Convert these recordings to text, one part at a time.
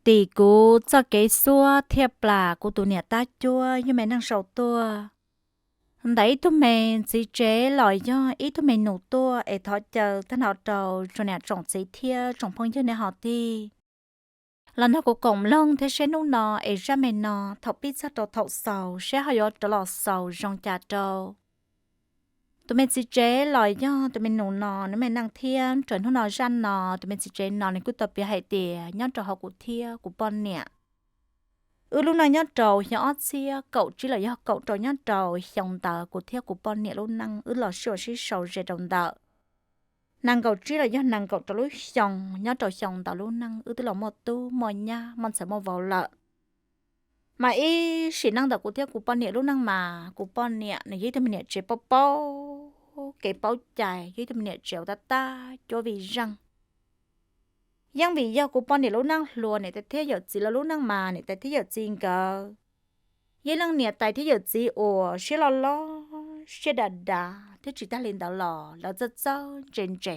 Tim kuv txoj kev xuab thiaj plam kuv tus niam tab cuab yog me neej sau tuaj. Ntawm ib tug me txiv tsev los yog ib tug me nus tuaj es thov caw tag nrho rau tsoom niam tsoom txiv thiab tsoom phooj ywg nej ho tig los nrog kuv koom mloog thiab seb hnub no es zaj me no thaum pib txog rau thaum xaus seb ho yuav rov los xaus zoo cas rau tus me txiv tsev los yog tus me nus no nws me neej thiab. Rau hnub no zaj no tus me txiv tsev no nws kuj tau piav hais tias nyob rau hauv kuv thiab kuv poj niam wb lub neej nyob rau xyoo ob txhiab kaum tsib los yog kaum rau nyob rau xyoo ntawd kuv thiab kuv poj niam lub neej wb los sib ua sib sau ze rau ntawm nees nkaum tsib los yog nees nkaum rau lub xyoo. Nyob rau xyoo ntawd lub neej wb twb los muaj tub muaj nyab muaj ntxhais muaj vauv lawm. Mas ib sim neej ntawm kuv thiab kuv poj niam lub neej mas kuv poj niam nws yog ib tug me niam tsev paub paub kev paub cai, yog ib tug me niam tsev uas tab tab cuab vij zeej. Yeej vim yog kuv poj niam lub neej hluas, niam tais thiab yawm txiv lawv lub neej mas niam tais thiab yawm txiv nkawd yog ib leej niam tais thiab yawm txiv uas siab loj loj siab dav dav thiab tsis tag li ntawd los lawv txawj txawj ntse ntse.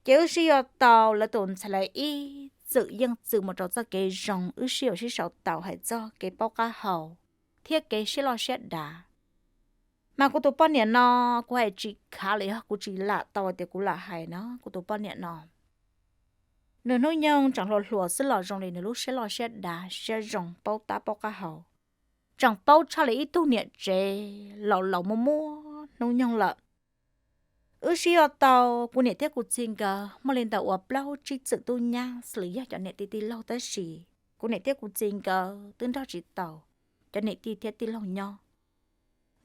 Ces wb sib yuav tau lawv tus ntxhais lawv ib txwm yeej txwm mus rau txoj kev zoo, wb sib yuav sib sau tau hais txog kev paub qab hau thiab kev siab loj siab dav. Mas kuv tus poj niam no, kuv hais tsis khav los yog kuv tsis lam tau tias kuv lam hais no, kuv tus poj niam no nws hnub nyoog tseem hluas hluas xwb los zoo li nws lub siab loj siab dav siab zoo paub tab paub qab hau, tseem paub tshaj li ib tug niam tsev laus laus muaj muaj hnub nyoog lawm. Wb sib yuav tau, kuv niam thiab kuv txiv nkawd muaj li ntawm uas plaub tsib txwm tub nyab xws li yog cov niam tij tij laug, tab sis kuv niam thiab kuv txiv nkawd twb nrog tsis tau cov niam tij thiab tij laug nyob.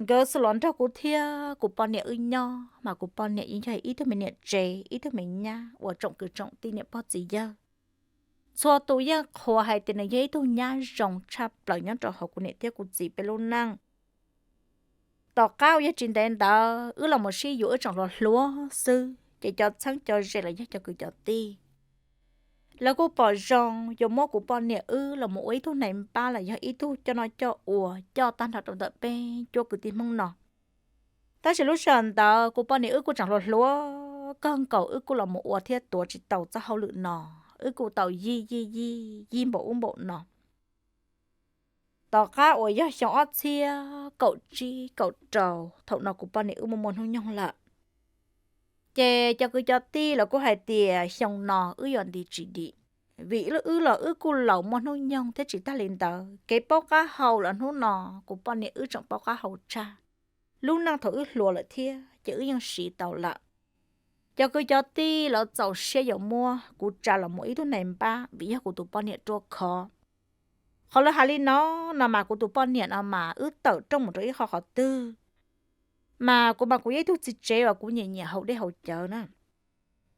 Nkawd xub los nrog kuv thiab kuv poj niam wb nyob, mas kuv poj niam yeej yog ib tug me niam tsev, ib tug me nyab uas tsoom kwv tsoom tij niam pog txiv yawg txhua tus yeej qhuas hais tias nws yog ib tug nyab zoo tshaj plaws nyob rau hauv kuv niam thiab kuv txiv peb lub neej. Tom qab uas yog tsis ntev ntawd wb los mus sib yuav wb tseem hluas hluas xwb, ces cov txheeb cov ze los yog cov kwv cov tij lawv kuj pom zoo yuav muab kuv poj niam wb los mus ua ib tug nais npab los yog ib tug coj noj coj ua coj tag nrho rau ntawm peb cuab kwv tij Hmoob no. Tab sis lub sij hawm ntawd kuv poj niam wb kuj tseem hluas hluas kawg nkaus, wb kuj los mus ua thiab tuav tsis tau txoj hauj lwm no, wb kuj tau yij yij yij yij npaum ub npaum no. Tom qab uas yog xyoo ob txhiab kaum tsib kaum rau, thaum no kuv poj niam wb muaj muaj hnub nyoog lawm, ces cov kwv cov tij los kuj hais tias xyoo no wb yuav nti tsis dim, vim wb los wb kuj laus muaj hnub nyoog thiab tsis tag li ntawd kev paub qab hau los hnub no kuv poj niam wb tseem paub qab hau tshaj lub neej thaum wb hluas lawm thiab ces wb yeej siv tau lawm. Cov kwv cov tij lawv txaus siab yuav muab kuv tsa los mus ib tug nais npab vim yog kuv tus poj niam ruaj khov. Qhov lawv hais li no, no mas kuv tus poj niam no mas wb tawm rooj mus rau ib qho qhov twg, mas kuv mas kuv yog ib tug txiv tsev uas kuv nyiam nyiam haus dej haus cawv na.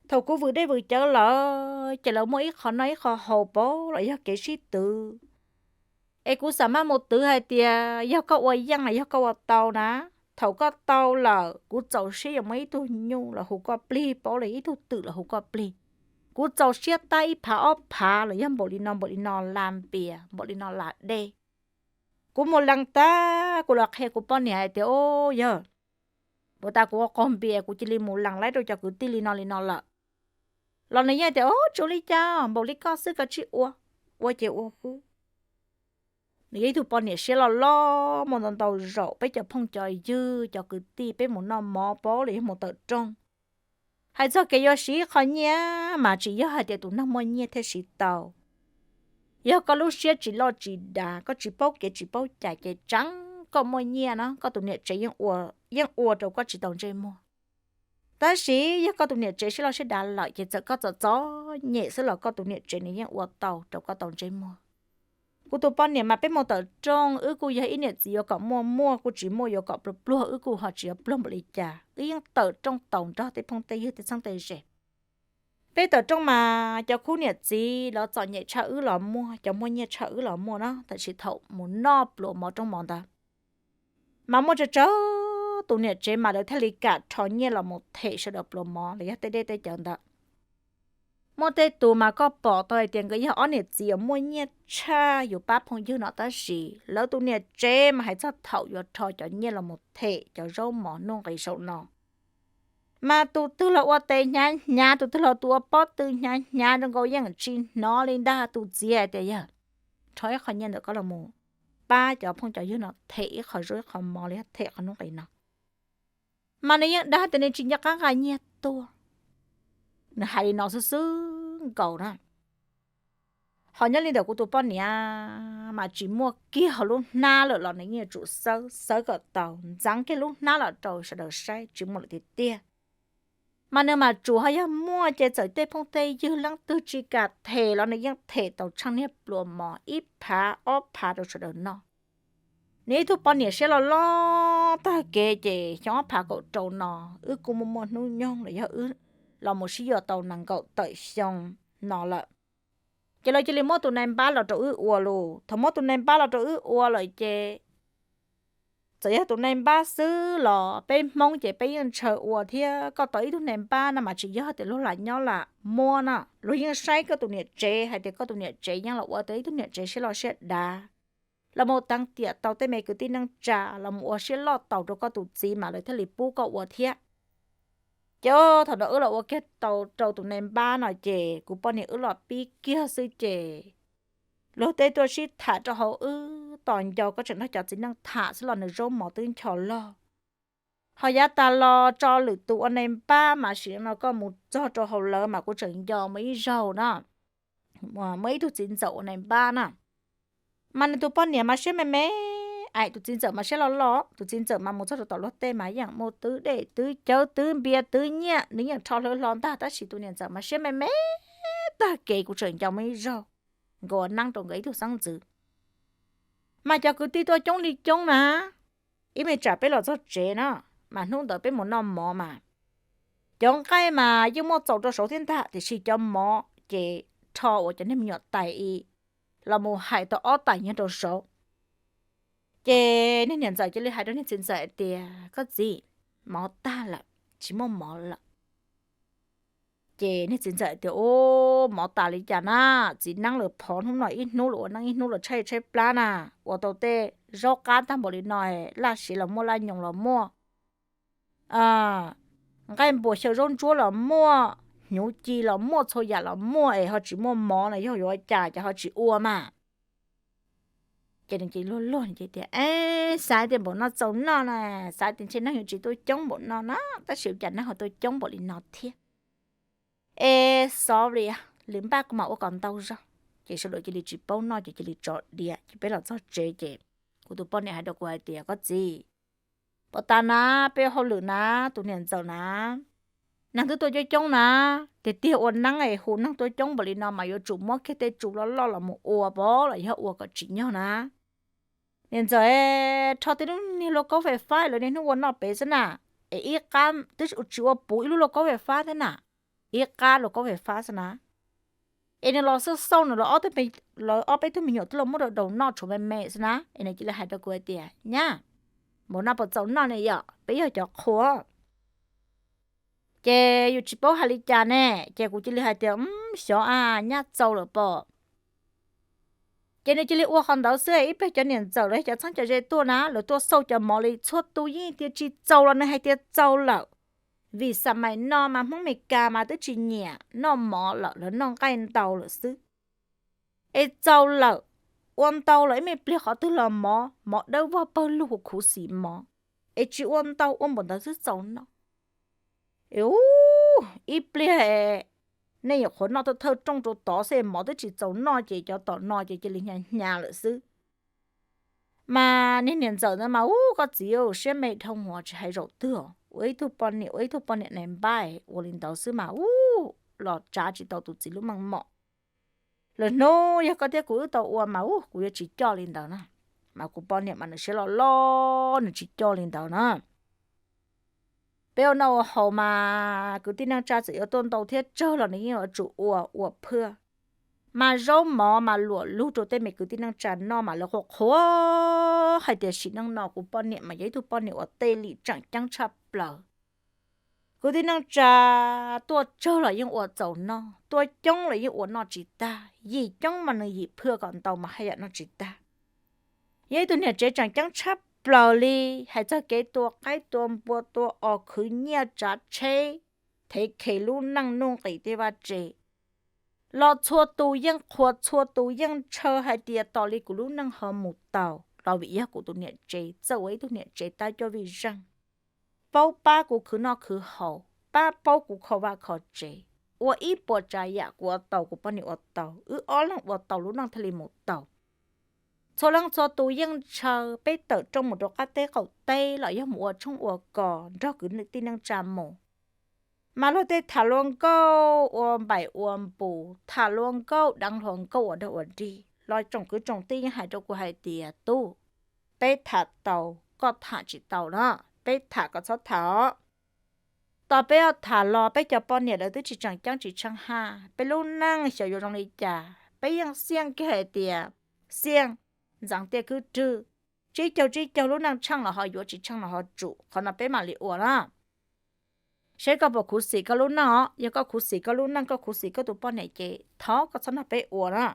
Thaum kuv vwm dej vwm cawv lawm ces lawv muaj ib qho noj ib qho haus pab los yog kev sib twv, es kuv xam maj mus twv hais tias yog koj ua yeej los yog koj ua tau na. Thaum koj tau lawm kuv txaus siab yuav muab ib tug nyuj los hu koj plig pab los ib tug twm los hu koj plig. Kuv txaus siab tab ib phav ob phav los yog npaum li no npaum li no la npias npaum li no la dej. Kuv mus lees tag kuv los qhia kuv poj niam hais tias, o, yog puas tas kuv ua qaug npias kuv cia li mus lees laib rau cov kwv tij li no li no lawm. Los nws yeej tias, o, tsis ua li cas, npaum li koj xwb koj tsij ua, ua ces ua xwb. Nws yog ib tug poj niam siab loj loj muaj ntau ntau zaum, peb cov phooj cov ywg cov kwv tij peb mus noj mov pab los yog mus tawm rooj. Hais txog kev yuav siv qho nyiaj mas tsis yog hais tias tus neeg muaj nyiaj thiaj siv tau. Yog koj lub siab tsis loj tsis dav, koj tsis paub kev tsis paub cai ces tseev koj muaj nyiaj no koj tus niam tsev yeej ua rau koj tsis tau ntsej muag. Tab sis yog koj tus niam tsev siab loj siab dav lawm ces txawm koj txom txom nyem xwb los koj tus niam tsev nws yeej ua tau rau koj tau ntsej muag. Kuv tus poj niam mas peb mus tawm rooj, wb kuj yog ib niam txiv yuav kom muaj muaj, kuj tsis muaj yuav kom pluag pluag, wb kuj ho tsis yog pluag npaum li cas, wb yeej tawm rooj tau nrog tej phooj tej ywg tej txheeb tej ze. Peb tawm rooj mas cov khub niam txiv los txom nyem tshaj wb los muaj, cov muaj nyiaj tshaj wb los muaj na, tab sis thaum mus noj pluas mov rooj mov ntawd mas muaj tsawg tsawg tus niam tsev mas lawv thiaj li kam rho nyiaj los mus them sawv daws pluas mov los yog tej dej tej cawv ntawd. Muaj tej tus mas koj pom tau hais tias nkawd yog ob niam txiv uas muaj nyiaj tshaj yus pab phooj ywg no, tab sis lawv tus niam tsev mas hais txog thaum yuav rho cov nyiaj los mus them cov zaub mov nuj nqis saum no, Mas tus twg los ua tes hnyav hnyav, tus twg los tus ua pob tw hnyav hnyav, zoo nkaus yeej tsis hnov li ntag. Tus txiv hais tias yog rho ib qho nyiaj ntawm koj los mus pab cov phooj cov ywg no them ib qho zaub ib qho mov los yog them qhov hnub qis no. Mas nws yeej dag tias nws tsis nco qab nqa nyiaj tuaj. Nws hais li no xwb xwb nkaus na. Ho nyob li ntawm kuv tus poj niam mas tsis muaj kiag hauv lub hnab lawm los nws yeej yuav tsum xawb, xawb kom tau, ntxeev kiag lub hnab los rau sawv daws saib, tsis muaj lawm tiag tiag. Mas nws mam tsuas ho yog muaj ces txawm tej phooj tej ywg leej twg tsis kam them los nws yeej them tau tsheej niag pluas mov ib phav ob phav rau sawv daws noj. Nws ib tug poj niam siab loj loj tag kev ces xyoo ob phav kaum rau no wb kuj muaj muaj hnub nyoog los yog wb los mus sib yuav tau nees nkaum tawm xyoo no lawm. Ces lawv cia li muab tus nai npab los rau wb ua lauj. Thaum muab tus nai npab los rau wb ua lawm ces txawm yog tus nai npab xwb los peb Hmoob ces peb yeej ntshaw ua thiab. Koj tau ib tug nai npab no mas tsis yog tias luag lam nyob lam muab no, luag yeej saib koj tus niam tsev hais tias koj tus niam tsev yeej los ua tau ib tug niam tsev siab loj siab dav, los mus teev tiam tau tej me kwv tij neej tsa los mus ua siab loj tau rau koj tus txiv mas lawv thiaj li pub koj ua thiab. Ces thaum no wb los ua kiag tau rau tus nai npab no ces kuv poj niam wb los pib kiag xwb ces luag tej tuaj sib tham rau hauv wb tos nco koj tseem nrog cov txiv neej tham xwb los nws zaub mov twb ncho log. Ho yav tas los tso lwm tus ua nai npab mas sim no koj mus txog rau hauv lawv mas kuv tseem nco muaj ib zaug na, muaj ib tug txiv ntxawm ua nai npab na. Mas nws tus poj niam mas siab me me, aim tus txiv ntxawm mas siab loj loj, tus txiv ntxawm mas mus txog rau tom luag tej mas yeej muaj twb dej twb cawv twb npias twb nyiaj, nws yeej rho hlawv hlo ntag, tab sis tus niam ntxawm mas siab me me tag kev, kuv tseem nco muaj ib zaug nkawd ua neeb rau nkawd ib tug xeeb ntxwv. Mas cov kwv tij tuaj coob li coob na, ib me tsam peb los txog tsev na, mas hnub ntawd peb mus noj mov mas cov nqaij mas yeej muaj txaus rau saud thiab ntag, tiam sis cov mov ces rho uas cov niag me nyuam tais i los mus hais tau ob tais nyob rau saud. Ces niag niam ntxawm cia li hais rau niag txiv ntxawm hais tias, koj txiv, mov tag lawm, tsis muaj mov lawm. Ces niag txiv ntxawm tias, u, mov tas li cas na, txiv neeb lawm phov hnub no ib hnub los ua neeb ib hnub los tshaib tshaib plab na, ua tau tej zaub qab tag npaum li no, laj siv los muaj laj nyoos los muaj, nqaij npua xyaw zaub ntsuab los muaj, hnyuv ci los muaj, txhua yam los muaj es ho tsis muaj mov no yog yuav ua cas, ces ho tsis ua mas. Ces nws ces luag luag tias, e, xav tias npaum no txaus noj na, xav tias ntshe neeg yuav tsis tuaj coob npaum no na, tab sis ua cas neeg ho tuaj coob npaum li no thiab. E, xov li, lwm npaj kuv mam ua kom ntau zog. Ces sawv daws cia li tsis paub noj ces cia li tso diav, ces peb los txog tsev ces kuv tus poj niam hais rau kuv hais tias, koj txiv, puas tas na, peb ua hauj lwm na, tus niam ntxawm na, neeg twb tuaj coob coob na, tiag tiag ua neeb es hu neeg tuaj coob npaum li no mas yuav tsum muab kiag tej tsu loj loj los mus ua pov los yog ua kom tsim nyog na. Niam ntxawm, rho tej lub niag lauj kaub fais fab lawv niaj hnub ua noj pem xwb na, es ib qab twb tsis ua puv ib lub lauj kaub fais fab thiab na, ib qab lauj kaub fais fab xwb na. Es nws los xauj xauj nws, lawv ob peb tug me nyuam twb los muab rau daus noj tshuav me me xwb na, es nws cia li hais rau kuv hais tias, nyab, npaum no puas txaus noj ne yom, peb yog cov qhua. Ces yus tsis paub hais li cas ne, ces kuv cia li hais tias, xyov a, nyab, txaus lawm pob. Ces nws cia li ua qhov ntawd xwb, ib pliag cov niam ntxawm los cov txheeb cov ze tuaj na, lawv tuaj xauj cov mov li txhua tus yeej tias tsis txaus los nws hais tias txaus lawm. Vim xam mais no mas Hmoob Mes Kas mas twb tsis nyiam noj mov lawm, lawv noj nqaij ntau lawm xwb. Es txaus lawm, ua ntau los ib me pliag qhov twg los mov, mov dawb vog pawg lug huv khuv xim mov, es tsis ua ntau, ua npaum ntawd xwb txaus noj. Es ib pliag nej nyuam qhuav noj thawj thawj rooj rau tod xwb mov twb tsis txaus noj ces cov tom no ces cia li hnyav hnyav lawm xwb. Mas niag niam ntxawm ntawd mas, u, koj txiv, siab me dhau hwv, tsis hais zaum twg, ua ib tug poj niam, ua ib tug poj niam nai npab ua li ntawd xwb mas, u, los tsav tsis tau tus txiv lub meej mom. Lwm hnub yog koj thiab kuv wb tau ua mas, u, kuv yuav tsis coj li ntawd na. Mas kuv poj niam mas nws siab loj loj, nws tsis coj li ntawd na. Peb ua noj ua haus mas kwv tij neej tsa txawm yuav tuaj ntau thiab tsawg los nws yeej yuav tsum ua, ua phaj. Mas zaub mov mas luam lug rau tej me kwv tij neej tsa noj mas lawv qhuas qhuas hais tias sim neej no kuv poj niam mas yog ib tug poj niam uas tej lim tseem ceeb tshaj plaws. Kwv tij neej tsa tuaj tsawg los yeej ua txaus noj, tuaj coob los yeej ua noj tsis tag, yim coob mas nws yim phaj kom ntau mas haj yam noj tsis tag. Yog ib tug niam tsev tseem ceeb tshaj plaws li, hais txog kev tua qaib tua npua, tua os, khwv nyiaj tsav tsheb, thev khes lub neej nuj nqis tej vaj tse los txhua tus yeej qhuas, txhua tus yeej ntshaw hais tias tos li kuv lub neej ho mus tau los vim yog kuv tus niam tsev txawj ua ib tug niam tsev tab cuab vij zeej, paub pab kuv khwv noj khwv haus, pab paub kuv kho vaj kho tsev, ua ib puas tsav yam kuv ua tau, kuv poj niam ua tau, wb ob leeg ua tau, lub neej thiaj li mus tau. Txhua leej txhua tus yeej ntshaw, peb tawm rooj mus rau qab teb qaum teb los yog mus ua tshoob ua kos nrog kwv tij neej tsa mus, mas luag tej tham luag nkauj ua npaim ua npus, tham luag nkauj deev hluas nkauj ua dog ua dig los tsoom kwv tsoom tij yeej hais rau kuv hais tias, tub, peb tham tau, koj tham tsis tau na, peb tham koj txhob tham os. Tos peb tham los peb cov poj niam lawv twb tsis tseem ceeb tsis tsheej haj, peb lub neej xyov yuav zoo li cas, peb yeej xiaj kiag hais tias xiaj ntxeev tiaj kwb rwg, tsib caug tsib caug lub neej tsheej los ho yuav, tsis tsheej los ho tsum, qhov no peb mam li ua na. Seb koj puas khuv xim koj lub neej os, yog koj khuv xim koj lub neej, koj khuv xim koj tus poj niam ces thov koj txhob nrog peb ua na.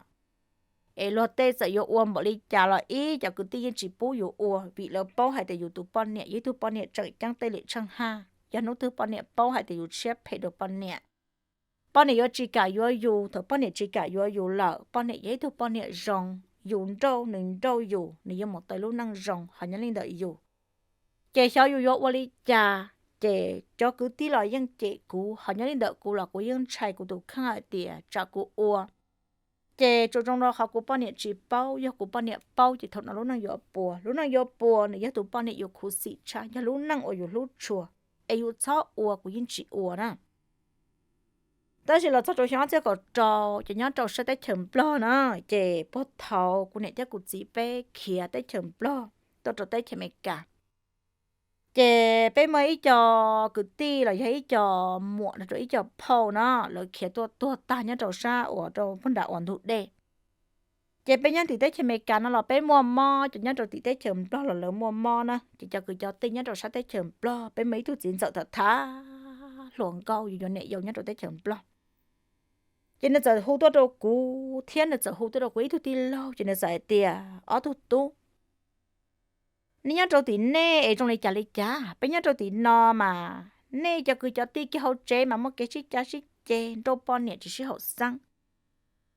Es luag tej txawm yuav ua npaum li cas los ib cov kwv tij yeej tsis pub yus ua vim lawv paub hais tias yus tus poj niam yog ib tug poj niam tseem ceeb tej li tsheej haj. Yog hnub twg poj niam paub hais tias yus siab phem rau poj niam, poj niam yuav tsis kam yuav yus. Thaum poj niam tsis kam yuav yus lawm, poj niam yog ib tug poj niam zoo, yus nrauj nws nrauj yus, nws yuav mus tau lub neej zoo. Ho nyob li ntawm yus, ces xyov yus yuav ua li cas, ces cov kwv tij los yeej cem kuv, ho nyob li ntawm kuv los kuv yeej ntshai kuv tus kheej hais tias tsam kuv ua ces tsuas zoo rau qhov kuv poj niam tsis paub, yog kuv poj niam paub ces thaum no lub neej yuav puas, lub neej yuav puas, nws yog tus poj niam yus khuv xim tshaj, yog lub neej uas yus hlub tshua, es yus txhob ua kuv yeej tsis ua na. Tab sis los txog rau xyoo ob txhiab kaum rau ces nyob rau sab teb chaws Nplog na, ces puag thaum kuv niam thiab kuv txiv peb khiav teb chaws Nplog tuaj rau teb chaws Amelikas, ces peb muaj ib co kwv tij los yog ib co muam nrog rau ib co phauj na, lawv khiav tuaj tuag tag nyob rau sab uas rau puag nram uas ntug dej. Ces peb nyob tim teb chaws Amelikas no los peb muaj mob, cov nyob rau tim teb chaws Nplog los lawv muaj mob na, ces cov kwv cov tij nyob rau sab teb chaws Nplog, peb muaj ib tug txiv ntxawm tham tham hluas nkauj yus yuav niam yau nyob rau teb chaws Nplog, ces nws txawm hu tuaj rau kuv thiab nws txawm hu tuaj rau kuv ib tug tij laug, ces nws txawm hais tias, ob tug tub, nej nyob rau tim nej es zoo li cas li cas? Peb nyob rau tim no mas nej cov kwv cov tij kiag hauv tsev mas muaj kev sib cav sib ceg, nrauj poj niam tsis sib haum xeeb.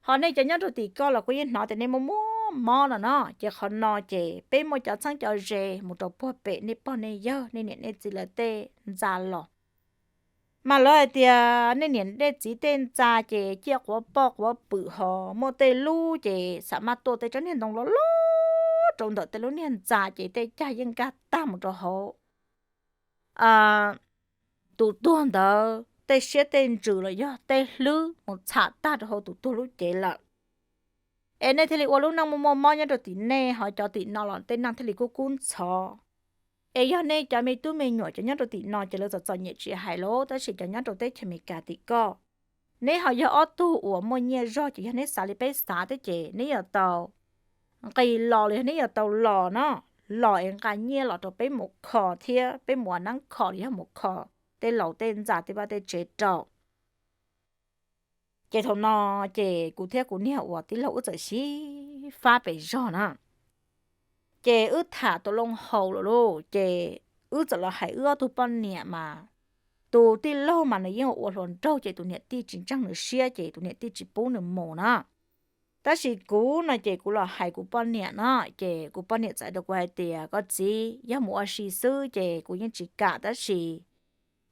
Ho nej cov nyob rau tim ko los kuv yeej hnov tias nej muaj muaj mob no no, ces qhov no ces peb muaj cov txheeb cov ze mus rau puag pem nej pog nej yawg nej niam nej txiv lawv tej ntxa los, mas lawv hais tias nej niam nej txiv tej ntxa ces ciaj quav poj quav pwm, ho muaj tej lub ces xam maj tuaj tej tsob niag ntoo loj loj rau ntawm tej lub niag ntxa, ces tej cag yeej nkag tag mus rau hauv tus tuag ntawd tej siab tej ntsws los yog tej hlwb mus txham tag rau hauv tus tuag lub cev lawm. Es nej thiaj li ua lub neej muaj muaj mob nyob rau tim nej, ho cov tim no los tej neeg thiaj li kub kub ntxhov. Es yog nej cov me tub me nyuam cov nyob rau tim no ces lawv txom txom nyem tsis hais lauj, tab sis cov nyob rau teb chaws Amelikas tim ko, neb ho yog ob tug uas muaj nyiaj zog, ces yog neb xav li peb xav thiab ces neb yuav tau nqis los los yog neb yuav tau los no, los es nqa nyiaj los rau peb mus kho thiab peb mus ua neeb kho los yog mus kho tej laus tej ntxa tej vaj tej tsev rau. Ces thaum no ces kuv thiab kuv niag uas tij laug wb txawm sib fab pes zog na, ces wb tham tau loo haus lawm lauj, ces wb txawm los hais wb ob tug poj niam mas, tus tij laug mas nws yeej ua hluas nraug ces tus niam tij tsis ntseeg nws siab ces tus niam tij tsis pub nws mus na. Tab sis kuv no ces kuv los hais kuv poj niam no, ces kuv poj niam txawm hais rau kuv hais tias, koj txiv, yog mus ua si xwb ces kuv yeej tsis kam, tab sis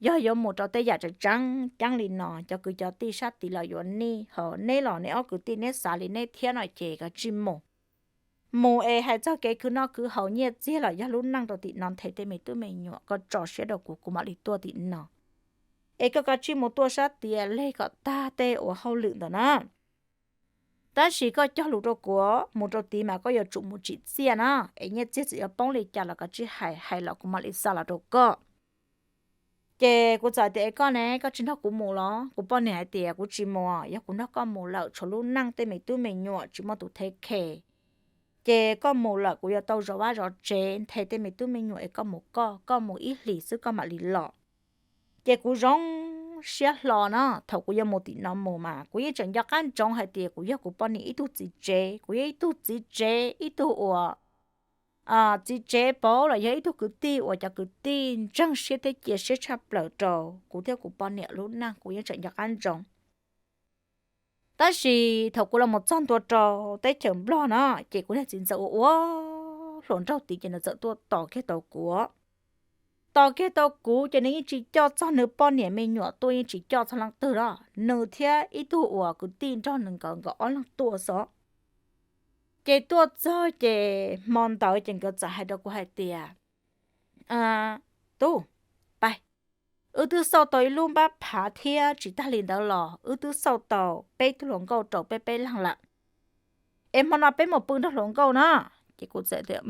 yog yuav mus rau tej yam tseem tseeb ceeb li no cov kwv cov tij sab tid los yuav nij, ho neb los neb ob kwv tij neb xav li neb thiab no ces koj tsij mus. Mus es hais txog kev khwv noj khwv haus nyiaj txiag los yog lub neej rau tim no nthe tej me tub me nyuam, koj tso siab rau kuv, kuv mam li tuaj tim no. Es koj kav tsij mus tuaj sab tias leg kom tag tej uas hauj lwm ntawd na. Tab sis koj cog lus rau kuv, mus rau tid mas koj yuav tsum mus tsim txiaj na, es nyiaj txiag txawm yuav poob li cas los koj tsij hais, hais los kuv mam li xa los rau koj. Ces kuv txawm tias, es koj ne, koj tsis nrog kuv mus los? Kuv poj niam hais tias, kuv tsis mus, yog kuv nrog koj mus lawm tshuav lub neej tej me tub me nyuam tsis muaj tus thev khes. Ces koj mus lawm kuv yuav tau zov vaj zov tsev nthe tej me tub me nyuam, es koj mus koj, koj mus ib hlis xwb koj mam li los. Ces kuv zoo siab hlo no, thaum kuv yuav mus tim no mus mas kuv yeej tseem nco qab ntsoov hais tias kuv yog kuv poj niam ib tug txiv tsev, kuv yog ib tug txiv tsev ib tug uas txiv tsev paub los yog ib tug kwv tij uas cov kwv tij ntseeg siab thiab cia siab tshaj plaws rau kuv thiab kuv poj niam lub neej, kuv yeej tseem nco qab ntsoov. Tab sis thaum kuv los mus txog ntua rau teb chaws Nplog no, ces kuv niag txiv ntxawm ua ua hluas nraug tid ces nws txawm tuaj tos kiag tau kuv. Tos kiag tau kuv ces nws yeej tsis coj txog nws poj niam me nyuam tuaj, yeej tsis coj txog leej twg los, nws thiab ib tug uas kwv tij nrog nws nkawd, nkawd ob leeg tuaj xwb. Ces tuaj txog ces hmo ntawd ces nkawd txawm hais rau kuv hais tias, Tub, pais, wb twb xauj tau ib lub npab phav thiab tsis tag li ntawd los wb twb xauj tau peb tug hluas nkauj rau peb peb leeg lawm. Es hmo no peb mus pw nrog hluas nkauj na. Ces kuv txawm tias,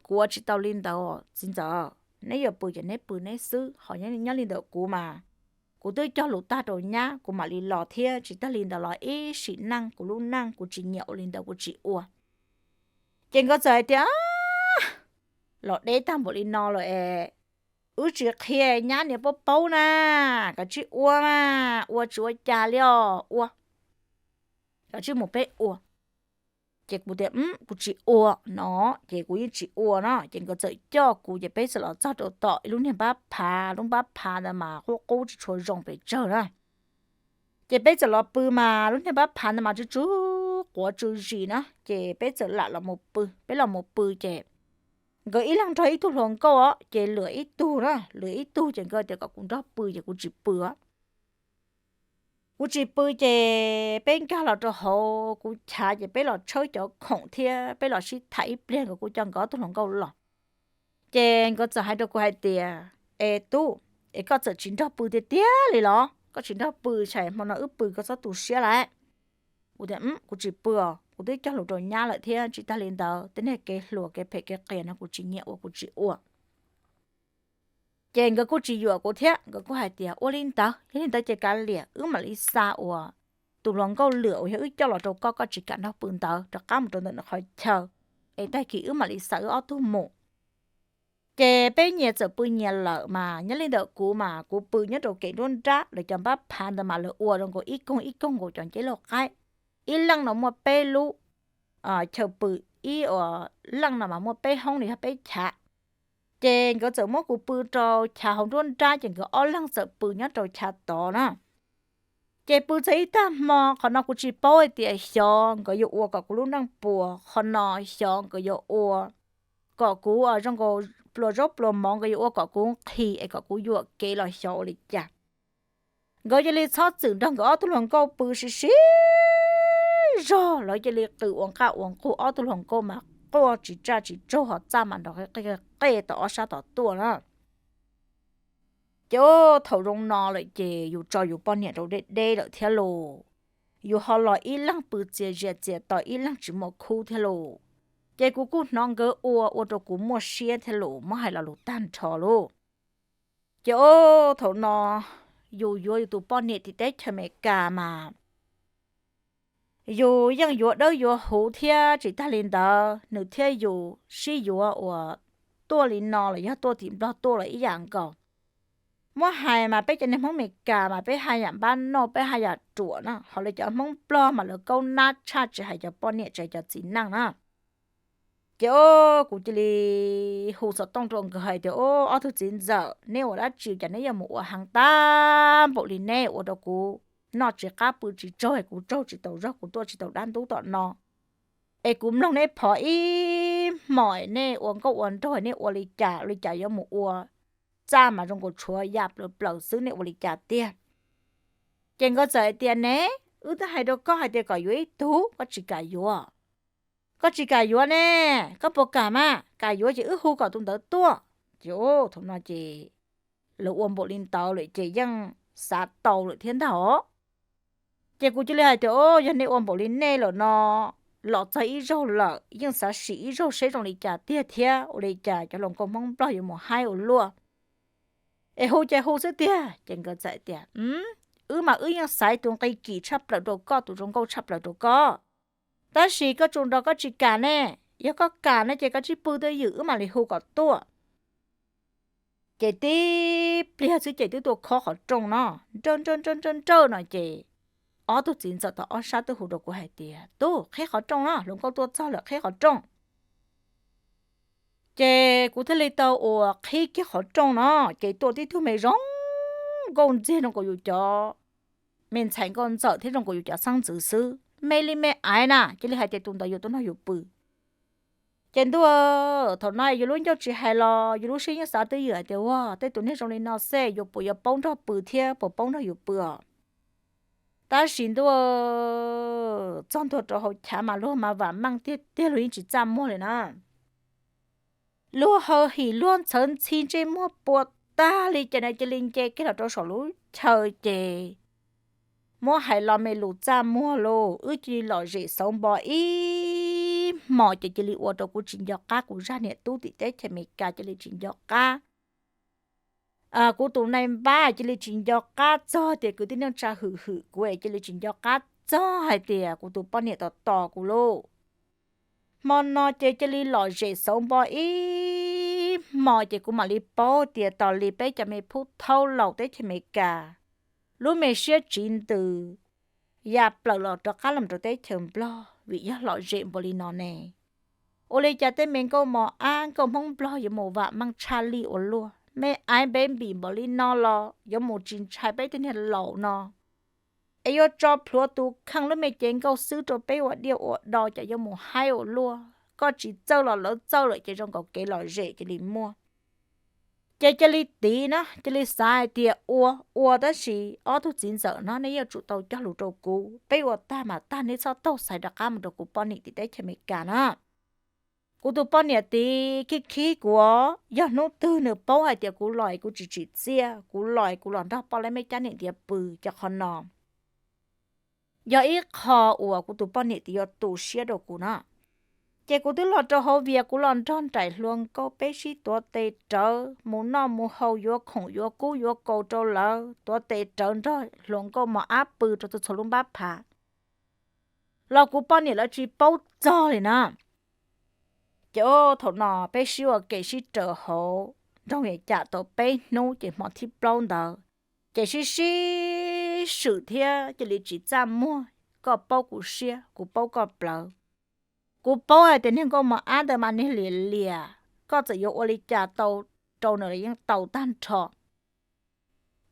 Kuv ua tsis tau li ntawd txiv ntxawm, neb yuav pw ces neb pw neb xwb, ho nyob li ntawm kuv mas kuv twb cog lus tag rau nyab kuv mam li los thiab, tsis tag li ntawd los ib sim neej kuv lub neej kuv tsis nyiam ua li ntawd kuv tsis ua. Ces nkawd txawm hais tias, Los deb tag npaum li no lawm es wb tsis qhia nyab niam paub paub na, kav tsij ua mas, ua tsis ua cas li os, ua, kav tsij mus peb ua. Ces kuv tias, Kuv tsis ua no, ces kuv yeej tsis ua no. Ces nkawd txawm coj kuv ces peb txawm los txog rau tom ib lub niag npab phav, lub npab phav ntawd mas qub qub tsis tshua zoo pes tsawg na. Ces peb txawm los pw mas lub niag npab phav ntawd mas tsw tsw quav tsw zis na, ces peb txawm lam los mus pw. Peb los mus pw ces nkawd ib leeg nrog ib tug hluas nkauj os, ces lwm ib tug na, lwm ib tug ces nkawd tias kom kuv nrog pw ces kuv tsis pw os. Kuv tsis pw ces peb nkag los rau hauv kuv chav ces peb los tshawb cov khoom thiab peb los sib tham ib pliag, nkawd kuj coj nkawd ob tug hluas nkauj los. Ces nkawd txawm hais rau kuv hais tias, Es tub, es koj txawm tsis nrog pw tiag tiag li los? Koj tsis nrog pw, tsam hmo no wb pw koj txhob tu siab lawm. Kuv tias, Kuv tsis pw os, kuv twb cog lus rau nyab lawm thiab, tsis tag li ntawd tej niag kev hluas kev phem kev qias no kuv tsis nyiam ua, kuv tsis ua. Ces nkawd kuj tsis yuam kuv thiab, nkawd kuj hais tias, Ua li ntawd, yog li ntawd ces kav liam, wb mam li xa uas tus hluas nkauj lwm uas yog wb coj los rau koj, koj tsis kam nrog pw ntawd rov qab mus rau ntawm nws qhov chaw, es tag kis wb mam li xa wb ob tug mus. Ces peb nyias txawm pw nyias lawm mas nyob li ntawm kuv mas kuv pw nyob rau kem nruab nrab, lawv cov npab phav ntawd mas lawv ua rau nkaus ib koog ib koog nkaus cov nceb lauj qaib. Ib leej no muaj peb lub chaw pw, ib uas leej no mas muaj peb hoob los yog peb chav. Ces nkawd txawm muab kuv pw rau chav hauv nruab nrab, ces nkawd ob leeg txawm pw nyob rau chav tod na. Ces pw txog ib tag hmo, qhov no kuv tsis paub hais tias xyov nkawd yuav ua kom kuv lub neej puas, qhov no xyov nkawd yuav ua kom kuv zoo nkaus pluas zaub pluas mov, nkawd yuav ua kom kuv nqhis es kom kuv yuam kev los xyov ua li cas. Nkawd cia li txhob txwm nrog nkawd ob tug hluas nkauj pw sib sib zog, lawv cia li qw ua nqaj ua nqug, ob tug hluas nkauj mas quaj tsis tsaj tsis tsaug, ho txaj mas nrov qej qej tom ob sab tom tuaj na. Ces thaum zoo no lawm ces yus tso yus poj niam rau deb deb lawm thiab lauj. Yus ho los ib leeg pw txias zias txias to ib leeg tsis muaj khub thiab lauj. Ces kuv kuj hnov nkawd ua ua rau kuv muaj siab thiab lauj, muab hais lo lus tag nrho lauj. Ces thaum no yus yuav yus tus poj niam tim teb chaws Amelikas mas yus yeej yuav dawb yuav huv thiab tsis tag li ntawd nws thiab yus sib yuav uas tuaj li no los yog tuaj tim Nplog tuaj los ib yam nkaus. Muab hais mas peb cov niag Hmoob Amelikas mas peb haj yam npab noj, peb haj yam ruam na, ho lawv cov Hmoob Nplog mas lawv kaub nab tshaj, tsis hais cov poj niam tsis hais cov txiv neej na. Ces kuv cia li hu xov tooj rau nkawd hais tias, Ob tug txiv ntxawm, neb ua dab tsi cas neb yuav mus ua heev tag npaum li, neb ua rau kuv noj tsis qab pw tsis tsaug, kuv tsaug tsis tau zog, kuv tuaj tsis tau dab ntub tom no. Es kuv mloog neb phov ib hmos, nej ua nkauj ua nraug, nej ua li cas li cas yuav mus ua txaj mas zoo nkaus tshuav ya plaws plaws xwb, nej ua li cas tiag? Ces nkawd txawm hais tias, Ne, wb twb hais rau koj hais tias kom yuav ib tug, koj tsis kam yuav. Koj tsis kam yuav ne, koj puas kam mas? Kam yuav ces wb hu kom tus ntawd tuaj. Ces thaum no ces lawv ua npaum li ntawd lawm ces yeej xav tau lawm thiab ntag os. Ces kuv cia li hais tias, Yog nej ua npaum li nej lawm no, los txog ib zaug lawm yeej xav sim ib zaug seb zoo li cas tiag thiab ua li cas cov hluas nkauj Hmoob Nplog yuav mus haib ua luaj. Es hu ces hu xwb tiag. Ces nkawd txawm tias, Wb mas wb yeej xaiv tus nqi kim tshaj plaws rau koj, tus zoo nkauj tshaj plaws rau koj. Tab sis koj tsuas nrog koj tsis kam ne, yog koj kam ne ces koj tsij pw twj ywm wb mam li hu kom tuaj. Ces tib pliag xwb ces twb tuaj khob qhov rooj no, nrawj nrawj nrawj nrawj no ces ob tug txiv ntxawm tom ob sab twb hu rau kuv hais tias, Tub, qhib qhov rooj no, hluas nkauj tuaj txog lawm, qhib qhov rooj. Ces kuv thiaj li tau uas qhib kiag qhov rooj no, ces tuaj tib tug me zoo nkauj ntxiag zoo nkaus yus cov me ntxhais nkauj ntxawm thiab zoo nkaus yus cov xeeb ntxwv xwb, me li me aiv na, cia li hais tias tus ntawd yuav tuaj nrog yus pw. Ces ntuj, thaum no yus lub ncauj tsis hais los yus lub siab yeej xav twj ywm hais tias ua tej tus neeg zoo li no xwb yuav puas yuav paub nrog pw thiab puas paub nrog yus pw os. Tab sis ntuj, txog ntua rau hauv chav mas luag mas vam meej tiag tiag, luag yeej tsis txaj muag li na. Luag hawm him luag ntxhawv ntxhi ntsej muag puas tag li ces nws cia li nce kiag los rau saum lub chaw ces muab hais los me lus txaj muag lauj, wb cia li lom zem xauv npo ib hmos ces cia li ua rau kuv tsis nco qab, kuv zaj niam tub tim teb chaws Amelikas cia li tsis nco qab. Kuv tus nai npab cia li tsis nco qab txog tias kwv tij neej tsa hwm hwm kuv es cia li tsis nco qab txog hais tias kuv tus poj niam tos tos kuv lauj. Hmo no ces cia li lom zem xauv npo ib hmos ces kuv mam li paub tias tos li peb cov me phub thaub laus teb chaws Amelikas lub me siab tsiv ntws ya plaws los rov qab los rau teb chaws Nplog vim yog lom zem npaum li no ne. Ua li cas tej me nkauj mos ab nkauj Hmoob Nplog yuav mus vam meej tshaj lij ua luaj, me aiv npe npim npaum li no los yuav mus tsis ntshai peb tej niag laus no es yuav tso plhuav tus kheej lub me cev nkauj xwb rau peb ua diaj ua do, cas yuav mus haib ua luaj. Koj tsis txawj los lawv txawj lawm ces zoo nkaus kev lom zem cia li muaj. Ces cia li tiv na, cia li xav hais tias ua, ua tab sis ob tug txiv ntxawm no nej yuav tsum tau cog lus rau kuv, peb ua tag mas tag, neb txhob taug xaiv rov qab mus rau kuv poj niam tim teb chaws Amelikas na. Kuv tus poj niam tiv khib khib kuv, yog hnub twg nws paub hais tias kuv los es kuv tsis tsim txiaj, kuv los es kuv los nrog poj laib meb cab niam ntiav pw, ces qhov no yog ib qho uas kuv tus poj niam tiv yuav tu siab rau kuv na. Ces kuv twb los rau hauv Vias, kuv los nrog nraim hluas nkauj peb sib tuav tes rawv mus noj mus haus, yuav khoom yuav kub yuav kaus rau lawv, tuav tes rawv nrog hluas nkauj mos ab pw rau txhua txhua lub npab phav los kuv poj niam lawv tsis paub txog li na. Ces thaum no peb sib ua ke sib raws hauv nroog Vias Cas tau peb hnub ces hmo thib plaub ntawd ces sib sib swm thiab cia li tsis txaj muag, koj paub kuv siab kuv paub koj plawv. Kuv paub hais tias niag nkauj mos ab ntawd mas niag liam liam, koj txawm yuav ua li cas tau rau nws los yeej tau tag nrho.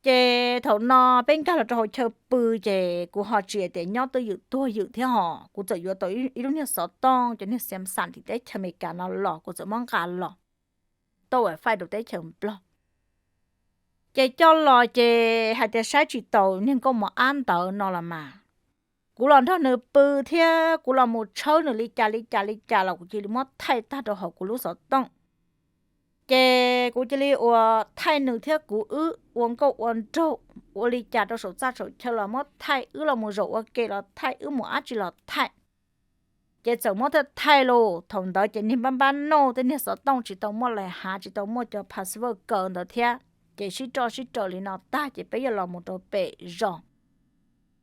Ces thaum no peb nkag los rau hauv chaw pw ces kuv ho tsis hais tias nyob twj ywm tuag ywm thiab hos, kuv txawm yuav tau ib lub niag xov tooj cov niag Samsung tim teb chaws Amelikas no los, kuv txawm muab nqa los tau wifi rau teb chaws Nplog. Ces coj los ces hais tias saib tsis taus niag nkauj mos ab ntawd no los mas, kuv los nrog nws pw thiab kuv los mus tshawb nws li cas li cas li cas los kuv cia li muab thaij tag rau hauv kuv lub xov tooj. Ces kuv cia li ua thaij nws thiab kuv wb ua nkauj ua nraug, ua li cas rau saum txaj saum chaw los muab thaij, wb los mus zaum ua ke los thaij, wb mus dab tsi los thaij. Ces txawm muab thaij thaij los thaum ntawd ces niag npab npab noj tej niag xov tooj tsis tau muaj lais hav, tsis tau muaj cov password kaw ntawd thiab. Ces sib roj sib raws li no tag ces peb yuav los mus rau pem zos.